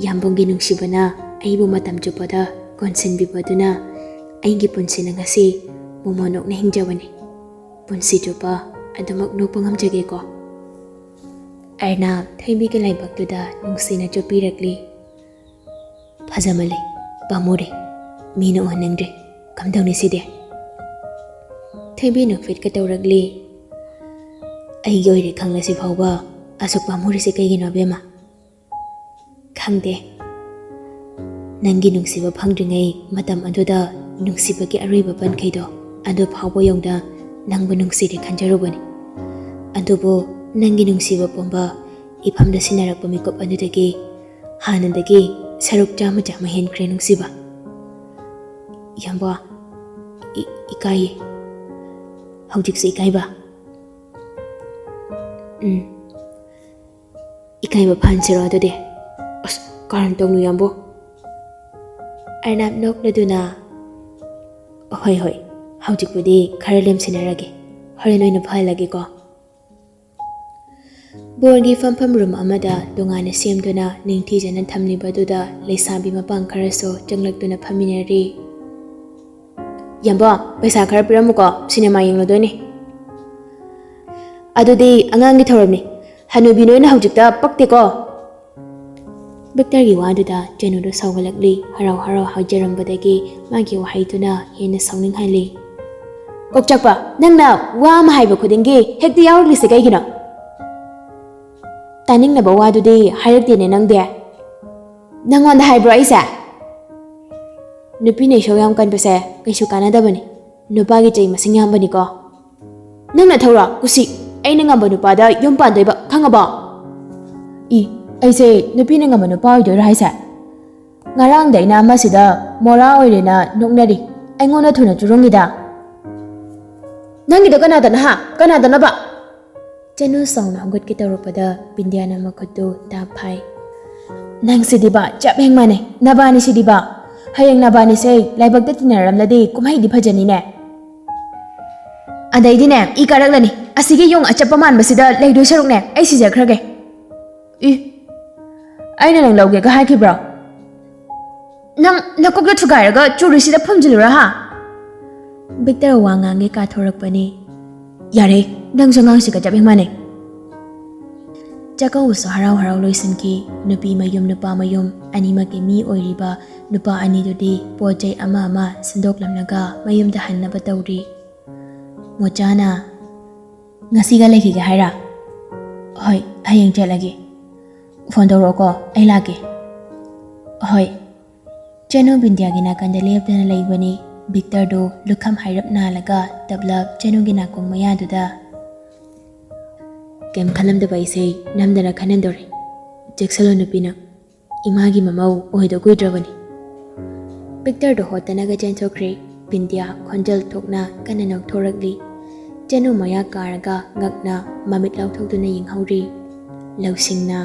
ꯌꯥꯝꯕꯨꯡꯒꯤ ꯅꯨꯡꯁꯤꯕꯅ ꯑꯩꯕꯨ ꯃꯇꯝ ꯆꯨꯞꯄꯗ ꯀꯣꯟꯁꯤꯟꯕꯤꯕꯗꯨꯅ ꯑꯩꯒꯤ ꯄꯨꯟꯁꯤꯅ ꯉꯁꯤ ꯃꯣꯃꯣꯟ ꯑꯣꯛꯅ ꯍꯤꯡꯖꯕꯅꯤ꯫ ꯄꯨꯟꯁꯤ ꯆꯨꯞꯄ ꯑꯗꯨꯃꯛ ꯅꯣꯛꯄ ꯉꯝꯖꯒꯦꯀꯣ꯫" ꯑꯔꯅꯥꯕ ꯊꯣꯏꯕꯤꯒꯤ ꯂꯥꯏꯕꯛꯇꯨꯗ ꯅꯨꯡꯁꯤꯅ ꯆꯨꯞꯄꯤꯔꯛꯂꯤ꯫ "ꯐꯖꯃꯜꯂꯦ, ꯄꯥꯝꯃꯨꯔꯦ, ꯃꯤꯅ ꯎꯍꯟꯅꯤꯡꯗ꯭ꯔꯦ, ꯀꯝꯗꯧꯅꯤ ꯁꯤꯗꯤ?" ꯊꯣꯏꯕꯤ ꯅꯣꯛꯐꯦꯠꯀ ꯇꯧꯔꯛꯂꯤ꯫ "ꯑꯩꯒꯤ ꯑꯣꯏꯔꯦ ꯈꯪꯂꯁꯤ ꯐꯥꯎꯕ ꯑꯁꯨꯛ ꯄꯥꯝꯃꯨꯔꯤꯁꯦ ꯀꯩꯒꯤꯅꯣ ꯑꯕꯦꯝꯃ?" "ꯈꯪꯗꯦ, ꯅꯪꯒꯤ ꯅꯨꯡꯁꯤꯕ ꯐꯪꯗ꯭ꯔꯤꯉꯩ ꯃꯇꯝ ꯑꯗꯨꯗ ꯅꯨꯡꯁꯤꯕꯒꯤ ꯑꯔꯣꯏꯕ ꯄꯟꯈꯩꯗꯣ ꯑꯗꯨ ꯐꯥꯎꯕ ꯌꯧꯅ ꯅꯪꯕꯨ ꯅꯨꯡꯁꯤꯔꯦ ꯈꯟꯖꯔꯨꯕꯅꯤ꯫ ꯑꯗꯨꯕꯨ ꯅꯪꯒꯤ ꯅꯨꯡꯁꯤꯕ ꯄꯨꯝꯕ ꯏꯐꯝꯗ ꯁꯤꯟꯅꯔꯛꯄ ꯃꯤꯀꯨꯞ ꯑꯗꯨꯗꯒꯤ ꯍꯥꯟꯅꯗꯒꯤ ꯁꯔꯨꯛ ꯆꯥꯝꯃ ꯆꯥꯝꯃ ꯍꯦꯟꯈ꯭ꯔꯦ ꯅꯨꯡꯁꯤꯕ꯫" "ꯌꯥꯝꯕꯣ, ꯏ-, ꯏꯀꯥꯏꯌꯦ꯫ ꯍꯧꯖꯤꯛꯁꯨ ꯏꯀꯥꯏꯕ?" "ꯎꯝ, ꯏꯀꯥꯏꯕ ꯐꯍꯟꯁꯤꯔꯣ ꯑꯗꯨꯗꯤ?" "ꯑꯁ, ꯀꯔꯟ ꯇꯧꯅꯨ ꯌꯥꯝꯕꯣ꯫" ꯑꯔꯅꯥꯕ ꯅꯣꯛꯂꯗꯨꯅ, "ꯍꯣꯏ, ꯍꯣꯏ, ꯍꯧꯖꯤꯛꯄꯨꯗꯤ ꯈꯔ ꯂꯦꯝꯁꯤꯟꯅꯔꯒꯦ, ꯍꯣꯔꯦꯟ ꯑꯣꯏꯅ ꯐꯍꯜꯂꯒꯦꯀꯣ꯫" ꯕꯣꯔꯒꯤ ꯐꯝꯐꯝ ꯔꯨꯝ ꯑꯃꯗ ꯇꯣꯉꯥꯟꯅ ꯁꯦꯝꯗꯨꯅ ꯅꯤꯡꯊꯤꯖꯅ ꯊꯝꯂꯤꯕꯗꯨꯗ ꯂꯩꯁꯥꯕꯤ ꯃꯄꯥꯡ ꯈꯔꯁꯨ ꯆꯪꯂꯛꯇꯨꯅ ꯐꯝꯃꯤꯟꯅꯔꯤ꯫ "ꯌꯥꯝꯕꯣ, ꯄꯩꯁꯥ ꯈꯔ ꯄꯤꯔꯝꯃꯨꯀꯣ, ꯁꯤꯅꯦꯃꯥ ꯌꯦꯡꯂꯨꯗꯣꯏꯅꯦ꯫" ꯑꯗꯨꯗꯤ ꯑꯉꯥꯡꯒꯤ ꯊꯧꯔꯝꯅꯤ꯫ ꯍꯅꯨꯕꯤ ꯅꯣꯏꯅ ꯍꯧꯖꯤꯛꯇ ꯄꯛꯇꯦꯀꯣ꯫ ꯕꯤꯛꯇꯔꯒꯤ ꯋꯥꯗꯨꯗ ꯆꯦꯅꯨꯗꯨ ꯁꯥꯎꯒꯠꯂꯛꯂꯤ꯫ ꯍꯔꯥꯎ ꯍꯔꯥꯎ ꯍꯥꯏꯖꯔꯝꯕꯗꯒꯤ ꯃꯥꯒꯤ ꯋꯥꯍꯩꯗꯨꯅ ꯍꯦꯟꯅ ꯁꯥꯎꯅꯤꯡꯍꯜꯂꯤ꯫ ꯀꯣꯛꯆꯛꯄ, ꯅꯪꯅ ꯋꯥ ꯑꯃ ꯍꯥꯏꯕ ꯈꯨꯗꯤꯡꯒꯤ ꯍꯦꯛꯇ ꯌꯥꯎꯔꯛꯂꯤꯁꯦ ꯀꯩꯒꯤꯅꯣ? ꯇꯥꯅꯤꯡꯅꯕ ꯋꯥꯗꯨꯗꯤ ꯍꯥꯏꯔꯛꯇꯦꯅꯦ ꯅꯪꯗꯤ꯫ ꯅꯪꯉꯣꯟꯗ ꯍꯥꯏꯕ꯭ꯔꯣ ꯑꯩꯁꯦ? ꯅꯨꯄꯤꯅ ꯏꯁꯧ ꯌꯥꯝ ꯀꯟꯕꯁꯦ ꯀꯩꯁꯨ ꯀꯥꯟꯅꯗꯕꯅꯤ꯫ ꯅꯨꯄꯥꯒꯤ ꯆꯩ ꯃꯁꯤꯡ ꯌꯥꯝꯕꯅꯤꯀꯣ꯫ ꯅꯪꯅ ꯊꯧꯔꯣ, ꯀꯨꯁꯤ꯫ ꯑꯩꯅ ꯉꯝꯕ ꯅꯨꯄꯥꯗ ꯌꯨꯝ ꯄꯥꯟꯗꯣꯏꯕ, ꯈꯪꯉꯕꯣ? ꯏ, ꯑꯩꯁꯦ ꯅꯨꯄꯤꯅ ꯉꯝꯕ ꯅꯨꯄꯥ ꯑꯣꯏꯗꯣꯏꯔꯣ ꯍꯥꯏꯁꯦ? ꯉꯔꯥꯡꯗ ꯑꯩꯅ ꯑꯃꯁꯤꯗ ꯃꯣꯔꯥ ꯑꯣꯏꯔꯦꯅ ꯅꯣꯛꯅꯔꯤ꯫ ꯑꯩꯉꯣꯟꯗ ꯊꯨꯅ ꯆꯨꯔꯨꯡꯉꯤꯗ꯫ ꯅꯪꯒꯤꯗꯣ ꯀꯅꯥꯗꯅ ꯍꯥ? ꯀꯅꯥꯗꯅꯕ? ꯆꯅꯨ ꯁꯥꯎꯅ ꯍꯧꯒꯠꯀꯦ ꯇꯧꯔꯛꯄꯗ ꯕꯤꯟꯗꯤꯌꯥꯅ ꯃꯈꯨꯠꯇꯨ ꯇꯥꯞ ꯐꯥꯏ꯫ ꯅꯪꯁꯤꯗꯤꯕ ꯆꯞ ꯍꯦꯛ ꯃꯥꯟꯅꯩ, ꯅꯕꯥꯅꯤꯁꯤꯗꯤꯕ꯫ ꯍꯌꯦꯡ ꯅꯕꯥꯅꯤꯁꯦ ꯂꯥꯏꯕꯛꯇ ꯇꯤꯟꯅꯔꯝꯂꯗꯤ ꯀꯨꯝꯍꯩꯗꯤ ꯐꯖꯅꯤꯅꯦ꯫ ꯑꯗꯩꯗꯤꯅꯦ, ꯏ ꯀꯥꯔꯛꯂꯅꯤ꯫ ꯑꯁꯤꯒꯤ ꯌꯣꯡ ꯑꯆꯞꯄ ꯃꯥꯟꯕꯁꯤꯗ ꯂꯩꯗꯣꯏ ꯁꯔꯨꯛꯅꯦ, ꯑꯩ ꯁꯤꯖꯈ꯭ꯔꯒꯦ꯫ ꯏ, ꯑꯩꯅ ꯅꯪ ꯂꯧꯒꯦꯒ ꯍꯥꯏꯈꯤꯕ꯭ꯔꯣ? ꯅꯪ ꯅꯀꯣꯛꯇ ꯊꯨꯒꯥꯏꯔꯒ ꯆꯨꯔꯤꯁꯤꯗ ꯐꯨꯝꯖꯤꯜꯂꯨꯔꯥ ꯍꯥ? ꯕꯤꯛꯇꯔ ꯋꯥ ꯉꯥꯡꯒꯦ ꯀꯥꯊꯣꯔꯛꯄꯅꯤ꯫ ꯌꯥꯔꯦ, ꯅꯪꯁꯨ ꯑꯉꯥꯡꯁꯤꯒ ꯆꯞ ꯍꯦꯛ ꯃꯥꯟꯅꯩ꯫ ꯆꯥꯛꯀꯧꯕꯁꯨ ꯍꯔꯥꯎ ꯍꯔꯥꯎ ꯂꯣꯏꯁꯤꯟꯈꯤ꯫ ꯅꯨꯄꯤ ꯃꯌꯨꯝ ꯅꯨꯄꯥ ꯃꯌꯨꯝ ꯑꯅꯤꯃꯛꯀꯤ ꯃꯤ ꯑꯣꯏꯔꯤꯕ ꯅꯨꯄꯥ ꯑꯅꯤꯗꯨꯗꯤ ꯄꯣꯠ ꯆꯩ ꯑꯃ ꯑꯃ ꯁꯤꯟꯗꯣꯛꯂꯝꯂꯒ ꯃꯌꯨꯝꯗ ꯍꯟꯅꯕ ꯇꯧꯔꯤ꯫ ꯃꯣꯆꯥꯅ, "ꯉꯁꯤꯒ ꯂꯩꯈꯤꯒꯦ ꯍꯥꯏꯔꯥ? ꯍꯣꯏ, ꯍꯌꯦꯡ ꯆꯠꯂꯒꯦ꯫ ꯐꯣꯟ ꯇꯧꯔꯛꯑꯣꯀꯣ, ꯑꯩ ꯂꯥꯛꯀꯦ꯫" "ꯍꯣꯏ꯫" ꯆꯅꯨ ꯕꯤꯟꯗꯤꯌꯥꯒꯤ ꯅꯥꯀꯟꯗ ꯂꯦꯞꯇꯅ ꯂꯩꯕꯅꯤ꯫ ꯕꯤꯛꯇꯔꯗꯨ ꯂꯨꯈꯝ ꯍꯥꯏꯔꯞ ꯅꯥꯜꯂꯒ ꯇꯞꯂꯞ ꯆꯅꯨꯒꯤ ꯅꯥꯀꯣꯡ ꯃꯌꯥꯗꯨꯗ꯫ "ꯀꯩꯝ ꯈꯜꯂꯝꯗꯕ ꯑꯩꯁꯦ ꯅꯝꯗꯅ ꯈꯟꯍꯟꯗꯣꯔꯦ꯫ ꯆꯦꯛꯁꯜꯂꯣ ꯅꯨꯄꯤ ꯅꯪ꯫ ꯏꯃꯥꯒꯤ ꯃꯃꯧ ꯑꯣꯏꯗꯧ ꯀꯨꯏꯗ꯭ꯔꯕꯅꯤ꯫" ꯕꯤꯛꯇꯔꯗꯨ ꯍꯣꯠꯇꯅꯒ ꯆꯦꯟꯊꯣꯛꯈ꯭ꯔꯦ꯫ ꯕꯤꯟꯗꯤꯌꯥ ꯈꯣꯟꯖꯦꯜ ꯊꯣꯛꯅ ꯀꯟꯅ ꯅꯣꯛꯊꯣꯔꯛꯂꯤ꯫ ꯆꯅꯨ ꯃꯌꯥ ꯀꯥꯔꯒ ꯉꯛꯅ ꯃꯃꯤꯠ ꯂꯥꯎꯊꯣꯛꯇꯨꯅ ꯌꯦꯡꯍꯧꯔꯤ꯫ ꯂꯧꯁꯤꯡꯅ,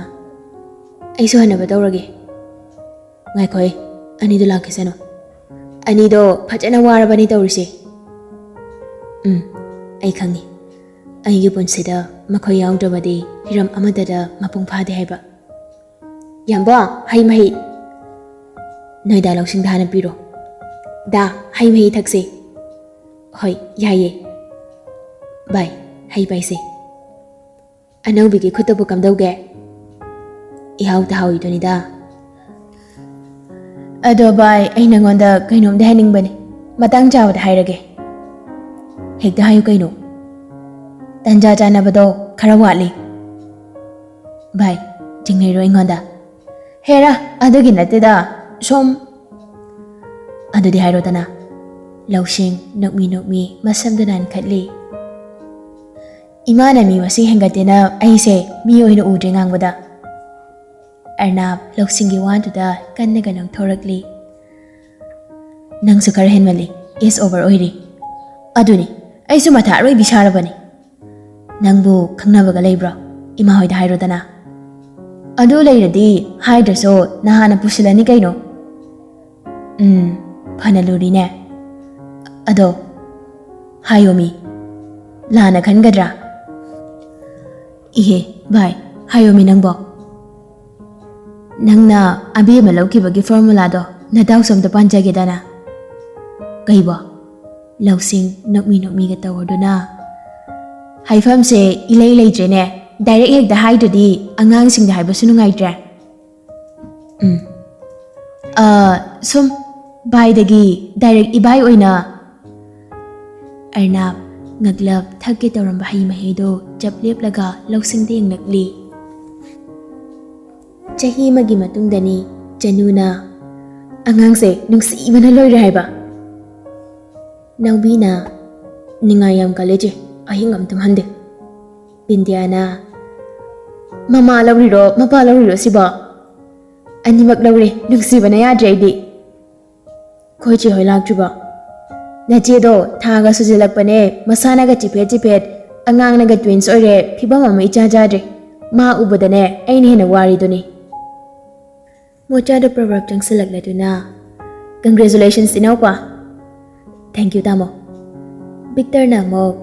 "ꯑꯩꯁꯨ ꯍꯟꯅꯕ ꯇꯧꯔꯒꯦ꯫" "ꯉꯥꯏꯈꯣꯍꯦ, ꯑꯅꯤꯗꯣ ꯂꯥꯛꯈꯤꯁꯅꯨ꯫ ꯑꯅꯤꯗꯣ ꯐꯖꯅ ꯋꯥꯔꯕꯅꯤ ꯇꯧꯔꯤꯁꯦ꯫" "ꯎꯝ, ꯑꯩ ꯈꯪꯉꯤ꯫ ꯑꯩꯒꯤ ꯄꯨꯟꯁꯤꯗ ꯃꯈꯣꯏ ꯌꯥꯎꯗ꯭ꯔꯕꯗꯤ ꯍꯤꯔꯝ ꯑꯃꯠꯇꯗ ꯃꯄꯨꯡ ꯐꯥꯗꯦ ꯍꯥꯏꯕ꯫ ꯌꯥꯝꯕꯣ, ꯍꯩ ꯃꯍꯤ꯫ ꯅꯣꯏꯗꯥ ꯂꯧꯁꯤꯡꯗ ꯍꯥꯟꯅ ꯄꯤꯔꯣ꯫ ꯗꯥ, ꯍꯩ ꯃꯍꯤ ꯊꯛꯁꯦ꯫" "ꯍꯣꯏ, ꯌꯥꯏꯌꯦ꯫ ꯚꯥꯏ, ꯍꯩ ꯄꯥꯏꯁꯦ꯫" ꯑꯅꯧꯕꯤꯒꯤ ꯈꯨꯠꯇꯕꯨ ꯀꯝꯗꯧꯒꯦ? ꯏꯍꯥꯎ ꯇꯍꯥꯎꯏꯗꯨꯅꯤꯗ꯫ ꯑꯗꯣ ꯚꯥꯏ, ꯑꯩ ꯅꯉꯣꯟꯗ ꯀꯩꯅꯣꯝꯗꯤ ꯍꯥꯏꯅꯤꯡꯕꯅꯤ꯫ ꯃꯇꯥꯡ ꯆꯥꯕꯗ ꯍꯥꯏꯔꯒꯦ꯫ ꯍꯦꯛꯇ ꯍꯥꯏꯌꯨ ꯀꯩꯅꯣ꯫ ꯇꯟꯖꯥ ꯆꯥꯅꯕꯗꯣ ꯈꯔ ꯋꯥꯠꯂꯤ꯫ ꯚꯥꯏ, ꯆꯤꯡꯅꯩꯔꯣ ꯑꯩꯉꯣꯟꯗ? ꯍꯦꯔꯥ, ꯑꯗꯨꯒꯤ ꯅꯠꯇꯦꯗ꯫ ꯁꯨꯝ꯫ ꯑꯗꯨꯗꯤ ꯍꯥꯏꯔꯣꯗꯅ꯫ ꯂꯧꯁꯤꯡ ꯅꯣꯛꯃꯤ ꯅꯣꯛꯃꯤ ꯃꯁꯝꯗꯨ ꯅꯥꯟꯈꯠꯂꯤ꯫ ꯏꯃꯥꯅ ꯃꯤ ꯃꯁꯤꯡ ꯍꯦꯟꯒꯠꯇꯦꯅ ꯑꯩꯁꯦ ꯃꯤ ꯑꯣꯏꯅ ꯎꯗ꯭ꯔꯦ ꯉꯥꯡꯕꯗ꯫ ꯑꯔꯅꯥꯕ ꯂꯧꯁꯤꯡꯒꯤ ꯋꯥꯗꯨꯗ ꯀꯟꯅꯒ ꯅꯣꯛꯊꯣꯔꯛꯂꯤ꯫ ꯅꯪꯁꯨ ꯈꯔ ꯍꯦꯟꯃꯜꯂꯤ, age over ꯑꯣꯏꯔꯤ꯫ ꯑꯗꯨꯅꯤ, ꯑꯩꯁꯨ ꯃꯊꯥ ꯑꯔꯣꯏꯕꯤ ꯁꯥꯔꯕꯅꯤ꯫ ꯅꯪꯕꯨ ꯈꯪꯅꯕꯒ ꯂꯩꯕ꯭ꯔꯣ? ꯏꯃꯥ ꯍꯣꯏꯗ ꯍꯥꯏꯔꯣꯗꯅ꯫ ꯑꯗꯨ ꯂꯩꯔꯗꯤ ꯍꯥꯏꯗ꯭ꯔꯁꯨ ꯅꯍꯥꯟꯅ ꯄꯨꯁꯤꯜꯂꯅꯤ ꯀꯩꯅꯣ꯫ ꯎꯝ, ꯐꯅ ꯂꯨꯔꯤꯅꯦ꯫ ꯑꯗꯣ, ꯍꯥꯏꯌꯣꯃꯤ, ꯂꯥꯟꯅ ꯈꯟꯒꯗ꯭ꯔꯥ? ꯏꯍꯦ, ꯚꯥꯏ, ꯍꯥꯏꯌꯣꯃꯤ ꯅꯪꯕꯣ꯫ ꯅꯪꯅ ꯑꯕꯦꯝꯃ ꯂꯧꯈꯤꯕꯒꯤ formulaꯗꯣ ꯅꯇꯥꯎꯁꯨ ꯑꯝꯇ ꯄꯥꯟꯖꯒꯦꯗꯅ꯫ ꯀꯩꯕꯣ? ꯂꯧꯁꯤꯡ ꯅꯣꯛꯃꯤ ꯅꯣꯛꯃꯤꯒ ꯇꯧꯔꯗꯨꯅ꯫ ꯍꯥꯏꯐꯝꯁꯦ ꯏꯂꯩ ꯂꯩꯇ꯭ꯔꯦꯅꯦ꯫ Direct ꯍꯦꯛꯇ ꯍꯥꯏꯗ꯭ꯔꯗꯤ ꯑꯉꯥꯡꯁꯤꯡꯗ ꯍꯥꯏꯕꯁꯨ ꯅꯨꯡꯉꯥꯏꯇ꯭ꯔꯦ꯫ ꯎꯝ꯫ ꯑ, ꯁꯨꯝ, ꯚꯥꯏꯗꯒꯤ direct ꯏꯕꯥꯏ ꯑꯣꯏꯅ꯫ ꯑꯔꯅꯥꯕ ꯉꯛꯂꯞ ꯊꯛꯀꯦ ꯇꯧꯔꯝꯕ ꯍꯩ ꯃꯍꯤꯗꯣ ꯆꯞ ꯂꯦꯞꯂꯒ ꯂꯧꯁꯤꯡꯗ ꯌꯦꯡꯂꯛꯂꯤ꯫ ꯆꯍꯤ ꯑꯃꯒꯤ ꯃꯇꯨꯡꯗꯅꯤ ꯆꯅꯨꯅ ꯑꯉꯥꯡꯁꯦ ꯅꯨꯡꯁꯤꯕꯅ ꯂꯣꯏꯔꯦ ꯍꯥꯏꯕ꯫ ꯅꯥꯎꯕꯤꯅ, "ꯅꯤꯡꯉꯥꯏ ꯌꯥꯝ ꯀꯜꯂꯦ ꯆꯦ, ꯑꯍꯤꯡ ꯑꯃ ꯇꯨꯝꯍꯟꯗꯦ꯫" ꯕꯤꯟꯗꯤꯌꯥꯅ, "ꯃꯃꯥ ꯂꯧꯔꯤꯔꯣ ꯃꯄꯥ ꯂꯧꯔꯤꯔꯣ ꯁꯤꯕꯣ?" "ꯑꯅꯤꯃꯛ ꯂꯧꯔꯦ, ꯅꯨꯡꯁꯤꯕꯅ ꯌꯥꯗ꯭ꯔꯦ ꯑꯩꯗꯤ꯫" "ꯈꯣꯏ ꯆꯦ ꯍꯣꯏ ꯂꯥꯛꯇ꯭ꯔꯤꯕꯣ?" "ꯅꯆꯦꯗꯣ ꯊꯥꯒ ꯁꯨꯖꯜꯂꯛꯄꯅꯦ, ꯃꯁꯥꯅꯒ ꯆꯤꯐꯦꯠ ꯆꯤꯐꯦꯠ, ꯑꯉꯥꯡꯅꯒ twins ꯑꯣꯏꯔꯦ, ꯐꯤꯕꯝ ꯑꯃ ꯏꯆꯥ ꯆꯥꯗ꯭ꯔꯦ꯫ ꯃꯥ ꯎꯕꯗꯅꯦ ꯑꯩꯅ ꯍꯦꯟꯅ ꯋꯥꯔꯤꯗꯨꯅꯤ꯫" ꯃꯣꯆꯥꯗ ꯄ꯭ꯔꯣꯚꯔꯕ ꯆꯪꯁꯤꯜꯂꯛꯂꯗꯨꯅ, "Congratulations ꯏꯅꯥꯎꯄꯥ꯫" "Thank you ꯇꯥꯃꯣ꯫" ꯕꯤꯛꯇꯔꯅ ꯑꯃꯨꯛ,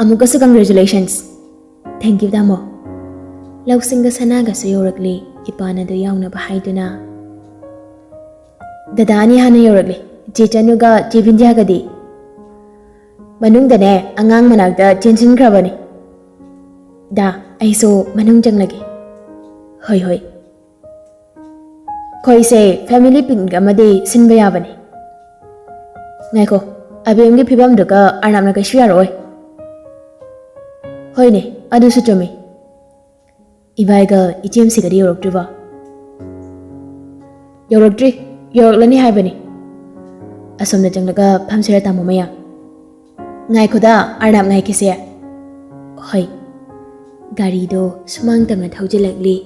"ꯑꯃꯨꯛꯀꯁꯨ congratulations꯫" "Thank you ꯇꯥꯃꯣ꯫" ꯂꯧꯁꯤꯡꯒ ꯁꯅꯥꯒꯁꯨ ꯌꯧꯔꯛꯂꯤ, ꯏꯄꯥꯟ ꯑꯗꯨ ꯌꯥꯎꯅꯕ ꯍꯥꯏꯗꯨꯅ꯫ "ꯗꯗꯥ ꯑꯅꯤ ꯍꯥꯟꯅ ꯌꯧꯔꯛꯂꯤ, ꯆꯦ ꯆꯅꯨꯒ ꯆꯦ ꯕꯤꯟꯗꯤꯌꯥꯒꯗꯤ ꯃꯅꯨꯡꯗꯅꯦ ꯑꯉꯥꯡ ꯃꯅꯥꯛꯇ ꯆꯦꯟꯁꯤꯟꯈ꯭ꯔꯕꯅꯤ꯫" ꯗꯥ, ꯑꯩꯁꯨ ꯃꯅꯨꯡ ꯆꯪꯂꯒꯦ꯫ ꯍꯣꯏ, ꯍꯣꯏ꯫ ꯑꯩꯈꯣꯏꯁꯦ family picnic ꯑꯃꯗꯤ ꯁꯤꯟꯕ ꯌꯥꯕꯅꯤ꯫ ꯉꯥꯏꯈꯣ, ꯑꯕꯦꯝꯒꯤ ꯐꯤꯕꯝꯗꯨꯒ ꯑꯔꯅꯥꯞꯅ ꯀꯩꯁꯨ ꯌꯥꯔꯛꯑꯣꯏ꯫ ꯍꯣꯏꯅꯦ, ꯑꯗꯨꯁꯨ ꯆꯨꯝꯃꯤ꯫ ꯏꯕꯥꯏꯒ ꯏꯆꯦꯝꯁꯤꯒꯗꯤ ꯌꯧꯔꯛꯇ꯭ꯔꯤꯕꯣ? ꯌꯧꯔꯛꯇ꯭ꯔꯤ, ꯌꯧꯔꯛꯂꯅꯤ ꯍꯥꯏꯕꯅꯤ꯫ ꯑꯁꯣꯝꯗ ꯆꯪꯂꯒ ꯐꯝꯁꯤꯔ, ꯇꯥꯃꯣ ꯃꯌꯥꯝ? ꯉꯥꯏꯈꯣꯗ, ꯑꯔꯅꯥꯞ ꯉꯥꯏꯈꯤꯁꯦ꯫ ꯍꯣꯏ꯫ ꯒꯥꯔꯤꯗꯣ ꯁꯨꯃꯥꯡ ꯇꯝꯅ ꯊꯧꯖꯤꯜꯂꯛꯂꯤ꯫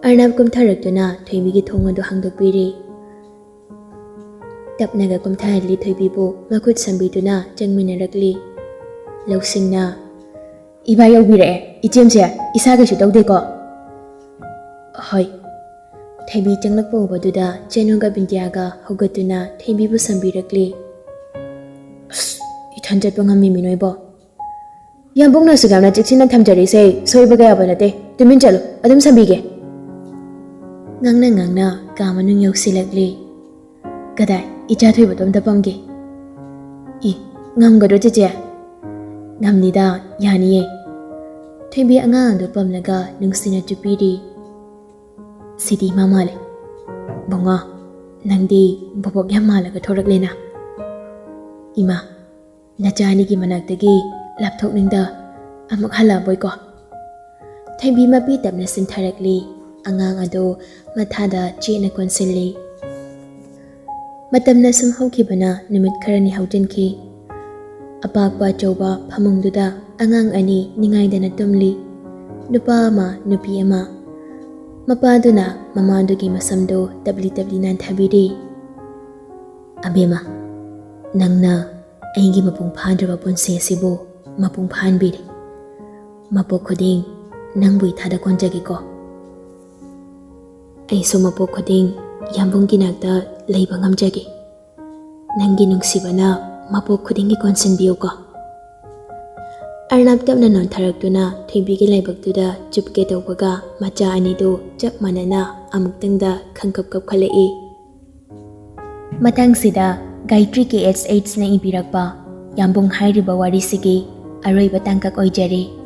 ꯑꯔꯅꯥꯞ ꯀꯨꯝꯊꯔꯛꯇꯨꯅ ꯊꯣꯏꯕꯤꯒꯤ ꯊꯣꯡ ꯑꯗꯨ ꯍꯥꯡꯗꯣꯛꯄꯤꯔꯤ꯫ ꯇꯞꯅꯒ ꯀꯨꯝꯊꯍꯜꯂꯤ ꯊꯣꯏꯕꯤꯕꯨ ꯃꯈꯨꯠ ꯁꯝꯕꯤꯗꯨꯅ ꯆꯪꯃꯤꯟꯅꯔꯛꯂꯤ꯫ ꯂꯧꯁꯤꯡꯅ, "ꯏꯕꯥ ꯌꯧꯕꯤꯔꯛꯑꯦ, ꯏꯆꯦꯝꯁꯦ ꯏꯁꯥ ꯀꯩꯁꯨ ꯇꯧꯗꯦꯀꯣ?" "ꯍꯣꯏ꯫" ꯊꯣꯏꯕꯤ ꯆꯪꯂꯛꯄ ꯎꯕꯗꯨꯗ ꯆꯦꯅꯨꯒ ꯕꯤꯟꯗꯤꯌꯥꯒ ꯍꯧꯒꯠꯇꯨꯅ ꯊꯣꯏꯕꯤꯕꯨ ꯁꯝꯕꯤꯔꯛꯂꯤ꯫ "ꯑꯁ, ꯏꯊꯟ ꯆꯠꯄ ꯉꯝꯃꯤꯃꯤ ꯅꯣꯏꯕꯣ?" "ꯌꯥꯝꯕꯨꯡꯅꯁꯨ ꯌꯥꯝꯅ ꯆꯦꯛꯁꯤꯟꯅ ꯊꯝꯖꯔꯤꯁꯦ, ꯁꯣꯏꯕ ꯀꯌꯥꯕ ꯅꯠꯇꯦ꯫ ꯇꯨꯃꯤꯟ ꯆꯠꯂꯨ, ꯑꯗꯨꯝ ꯁꯝꯕꯤꯒꯦ꯫" ꯉꯥꯡꯅ ꯉꯥꯡꯅ ꯀꯥ ꯃꯅꯨꯡ ꯌꯧꯁꯤꯜꯂꯛꯂꯤ꯫ "ꯀꯗꯥꯏ, ꯏꯆꯥ ꯊꯣꯏꯕꯗꯣ ꯑꯝꯇ ꯄꯝꯒꯦ꯫ ꯏ, ꯉꯝꯒꯗ꯭ꯔꯣ ꯆꯦꯆꯦ?" "ꯉꯝꯅꯤꯗ, ꯌꯥꯅꯤꯌꯦ꯫" ꯊꯣꯏꯕꯤ ꯑꯉꯥꯡ ꯑꯗꯨ ꯄꯝꯂꯒ ꯅꯨꯡꯁꯤꯅ ꯆꯨꯞꯄꯤꯔꯤ꯫ "ꯁꯤꯗꯤ ꯏꯃꯥ ꯃꯥꯜꯂꯦ꯫ ꯕꯨꯡꯉꯣ, ꯅꯪꯗꯤ ꯕꯣꯕꯣꯛ ꯌꯥꯝ ꯃꯥꯜꯂꯒ ꯊꯣꯔꯛꯂꯦꯅ꯫ ꯏꯃꯥ, ꯅꯆꯥ ꯑꯅꯤꯒꯤ ꯃꯅꯥꯛꯇꯒꯤ ꯂꯥꯞꯊꯣꯛꯅꯤꯡꯗ ꯑꯃꯨꯛ ꯍꯜꯂꯛꯑꯕꯣꯏꯀꯣ?" ꯊꯣꯏꯕꯤ ꯃꯄꯤ ꯇꯞꯅ ꯆꯤꯟꯊꯔꯛꯂꯤ꯫ ꯑꯉꯥꯡ ꯑꯗꯨ ꯃꯊꯥꯗ ꯆꯦꯠꯅ ꯀꯣꯟꯁꯤꯜꯂꯤ꯫ ꯃꯇꯝꯅ ꯁꯨꯝ ꯍꯧꯈꯤꯕꯅ ꯅꯨꯃꯤꯠ ꯈꯔꯅꯤ ꯍꯧꯖꯤꯟꯈꯤ꯫ ꯑꯄꯥꯛꯄ ꯑꯆꯧꯕ ꯐꯃꯨꯡꯗꯨꯗ ꯑꯉꯥꯡ ꯑꯅꯤ ꯅꯤꯡꯉꯥꯏꯗꯅ ꯇꯨꯝꯂꯤ꯫ ꯅꯨꯄꯥ ꯑꯃ, ꯅꯨꯄꯤ ꯑꯃ꯫ ꯃꯄꯥꯗꯨꯅ ꯃꯃꯥꯗꯨꯒꯤ ꯃꯁꯝꯗꯨ ꯇꯞꯂꯤ ꯇꯞꯂꯤ ꯅꯥꯟꯊꯕꯤꯔꯤ꯫ "ꯑꯕꯦꯝꯃ, ꯅꯪꯅ ꯑꯩꯒꯤ ꯃꯄꯨꯡ ꯐꯥꯗ꯭ꯔꯕ ꯄꯨꯟꯁꯤ ꯑꯁꯤꯕꯨ ꯃꯄꯨꯡ ꯐꯥꯍꯟꯕꯤꯔꯦ꯫ ꯃꯄꯣꯛ ꯈꯨꯗꯤꯡ ꯅꯪꯕꯨ ꯏꯊꯥꯗ ꯀꯣꯟꯖꯒꯦꯀꯣ꯫ ꯑꯩꯁꯨ ꯃꯄꯣꯛ ꯈꯨꯗꯤꯡ ꯌꯥꯝꯕꯨꯡꯒꯤ ꯅꯥꯛꯇ ꯂꯩꯕ ꯉꯝꯖꯒꯦ꯫ ꯅꯪꯒꯤ ꯅꯨꯡꯁꯤꯕꯅ ꯃꯄꯣꯛ ꯈꯨꯗꯤꯡꯒꯤ ꯀꯣꯟꯁꯤꯟꯕꯤꯌꯨꯀꯣ꯫" ꯑꯔꯅꯥꯞ ꯇꯞꯅ ꯅꯣꯟꯊꯔꯛꯇꯨꯅ ꯊꯣꯏꯕꯤꯒꯤ ꯂꯥꯏꯕꯛꯇꯨꯗ ꯆꯨꯞꯀꯦ ꯇꯧꯕꯒ ꯃꯆꯥ ꯑꯅꯤꯗꯨ ꯆꯞ ꯃꯥꯟꯅꯅ ꯑꯃꯨꯛꯇꯪꯗ ꯈꯪꯀꯞ ꯀꯞꯈꯠꯂꯛꯏ꯫ ꯃꯇꯥꯡꯁꯤꯗ ꯒꯥꯌꯇ꯭ꯔꯤ ꯀꯦ ꯑꯦꯁ ꯑꯩꯆꯅ ꯏꯕꯤꯔꯛꯄ ꯌꯥꯝꯕꯨꯡ ꯍꯥꯏꯔꯤꯕ ꯋꯥꯔꯤꯁꯤꯒꯤ ꯑꯔꯣꯏꯕ ꯇꯥꯡꯀꯛ ꯑꯣꯏꯖꯔꯤ꯫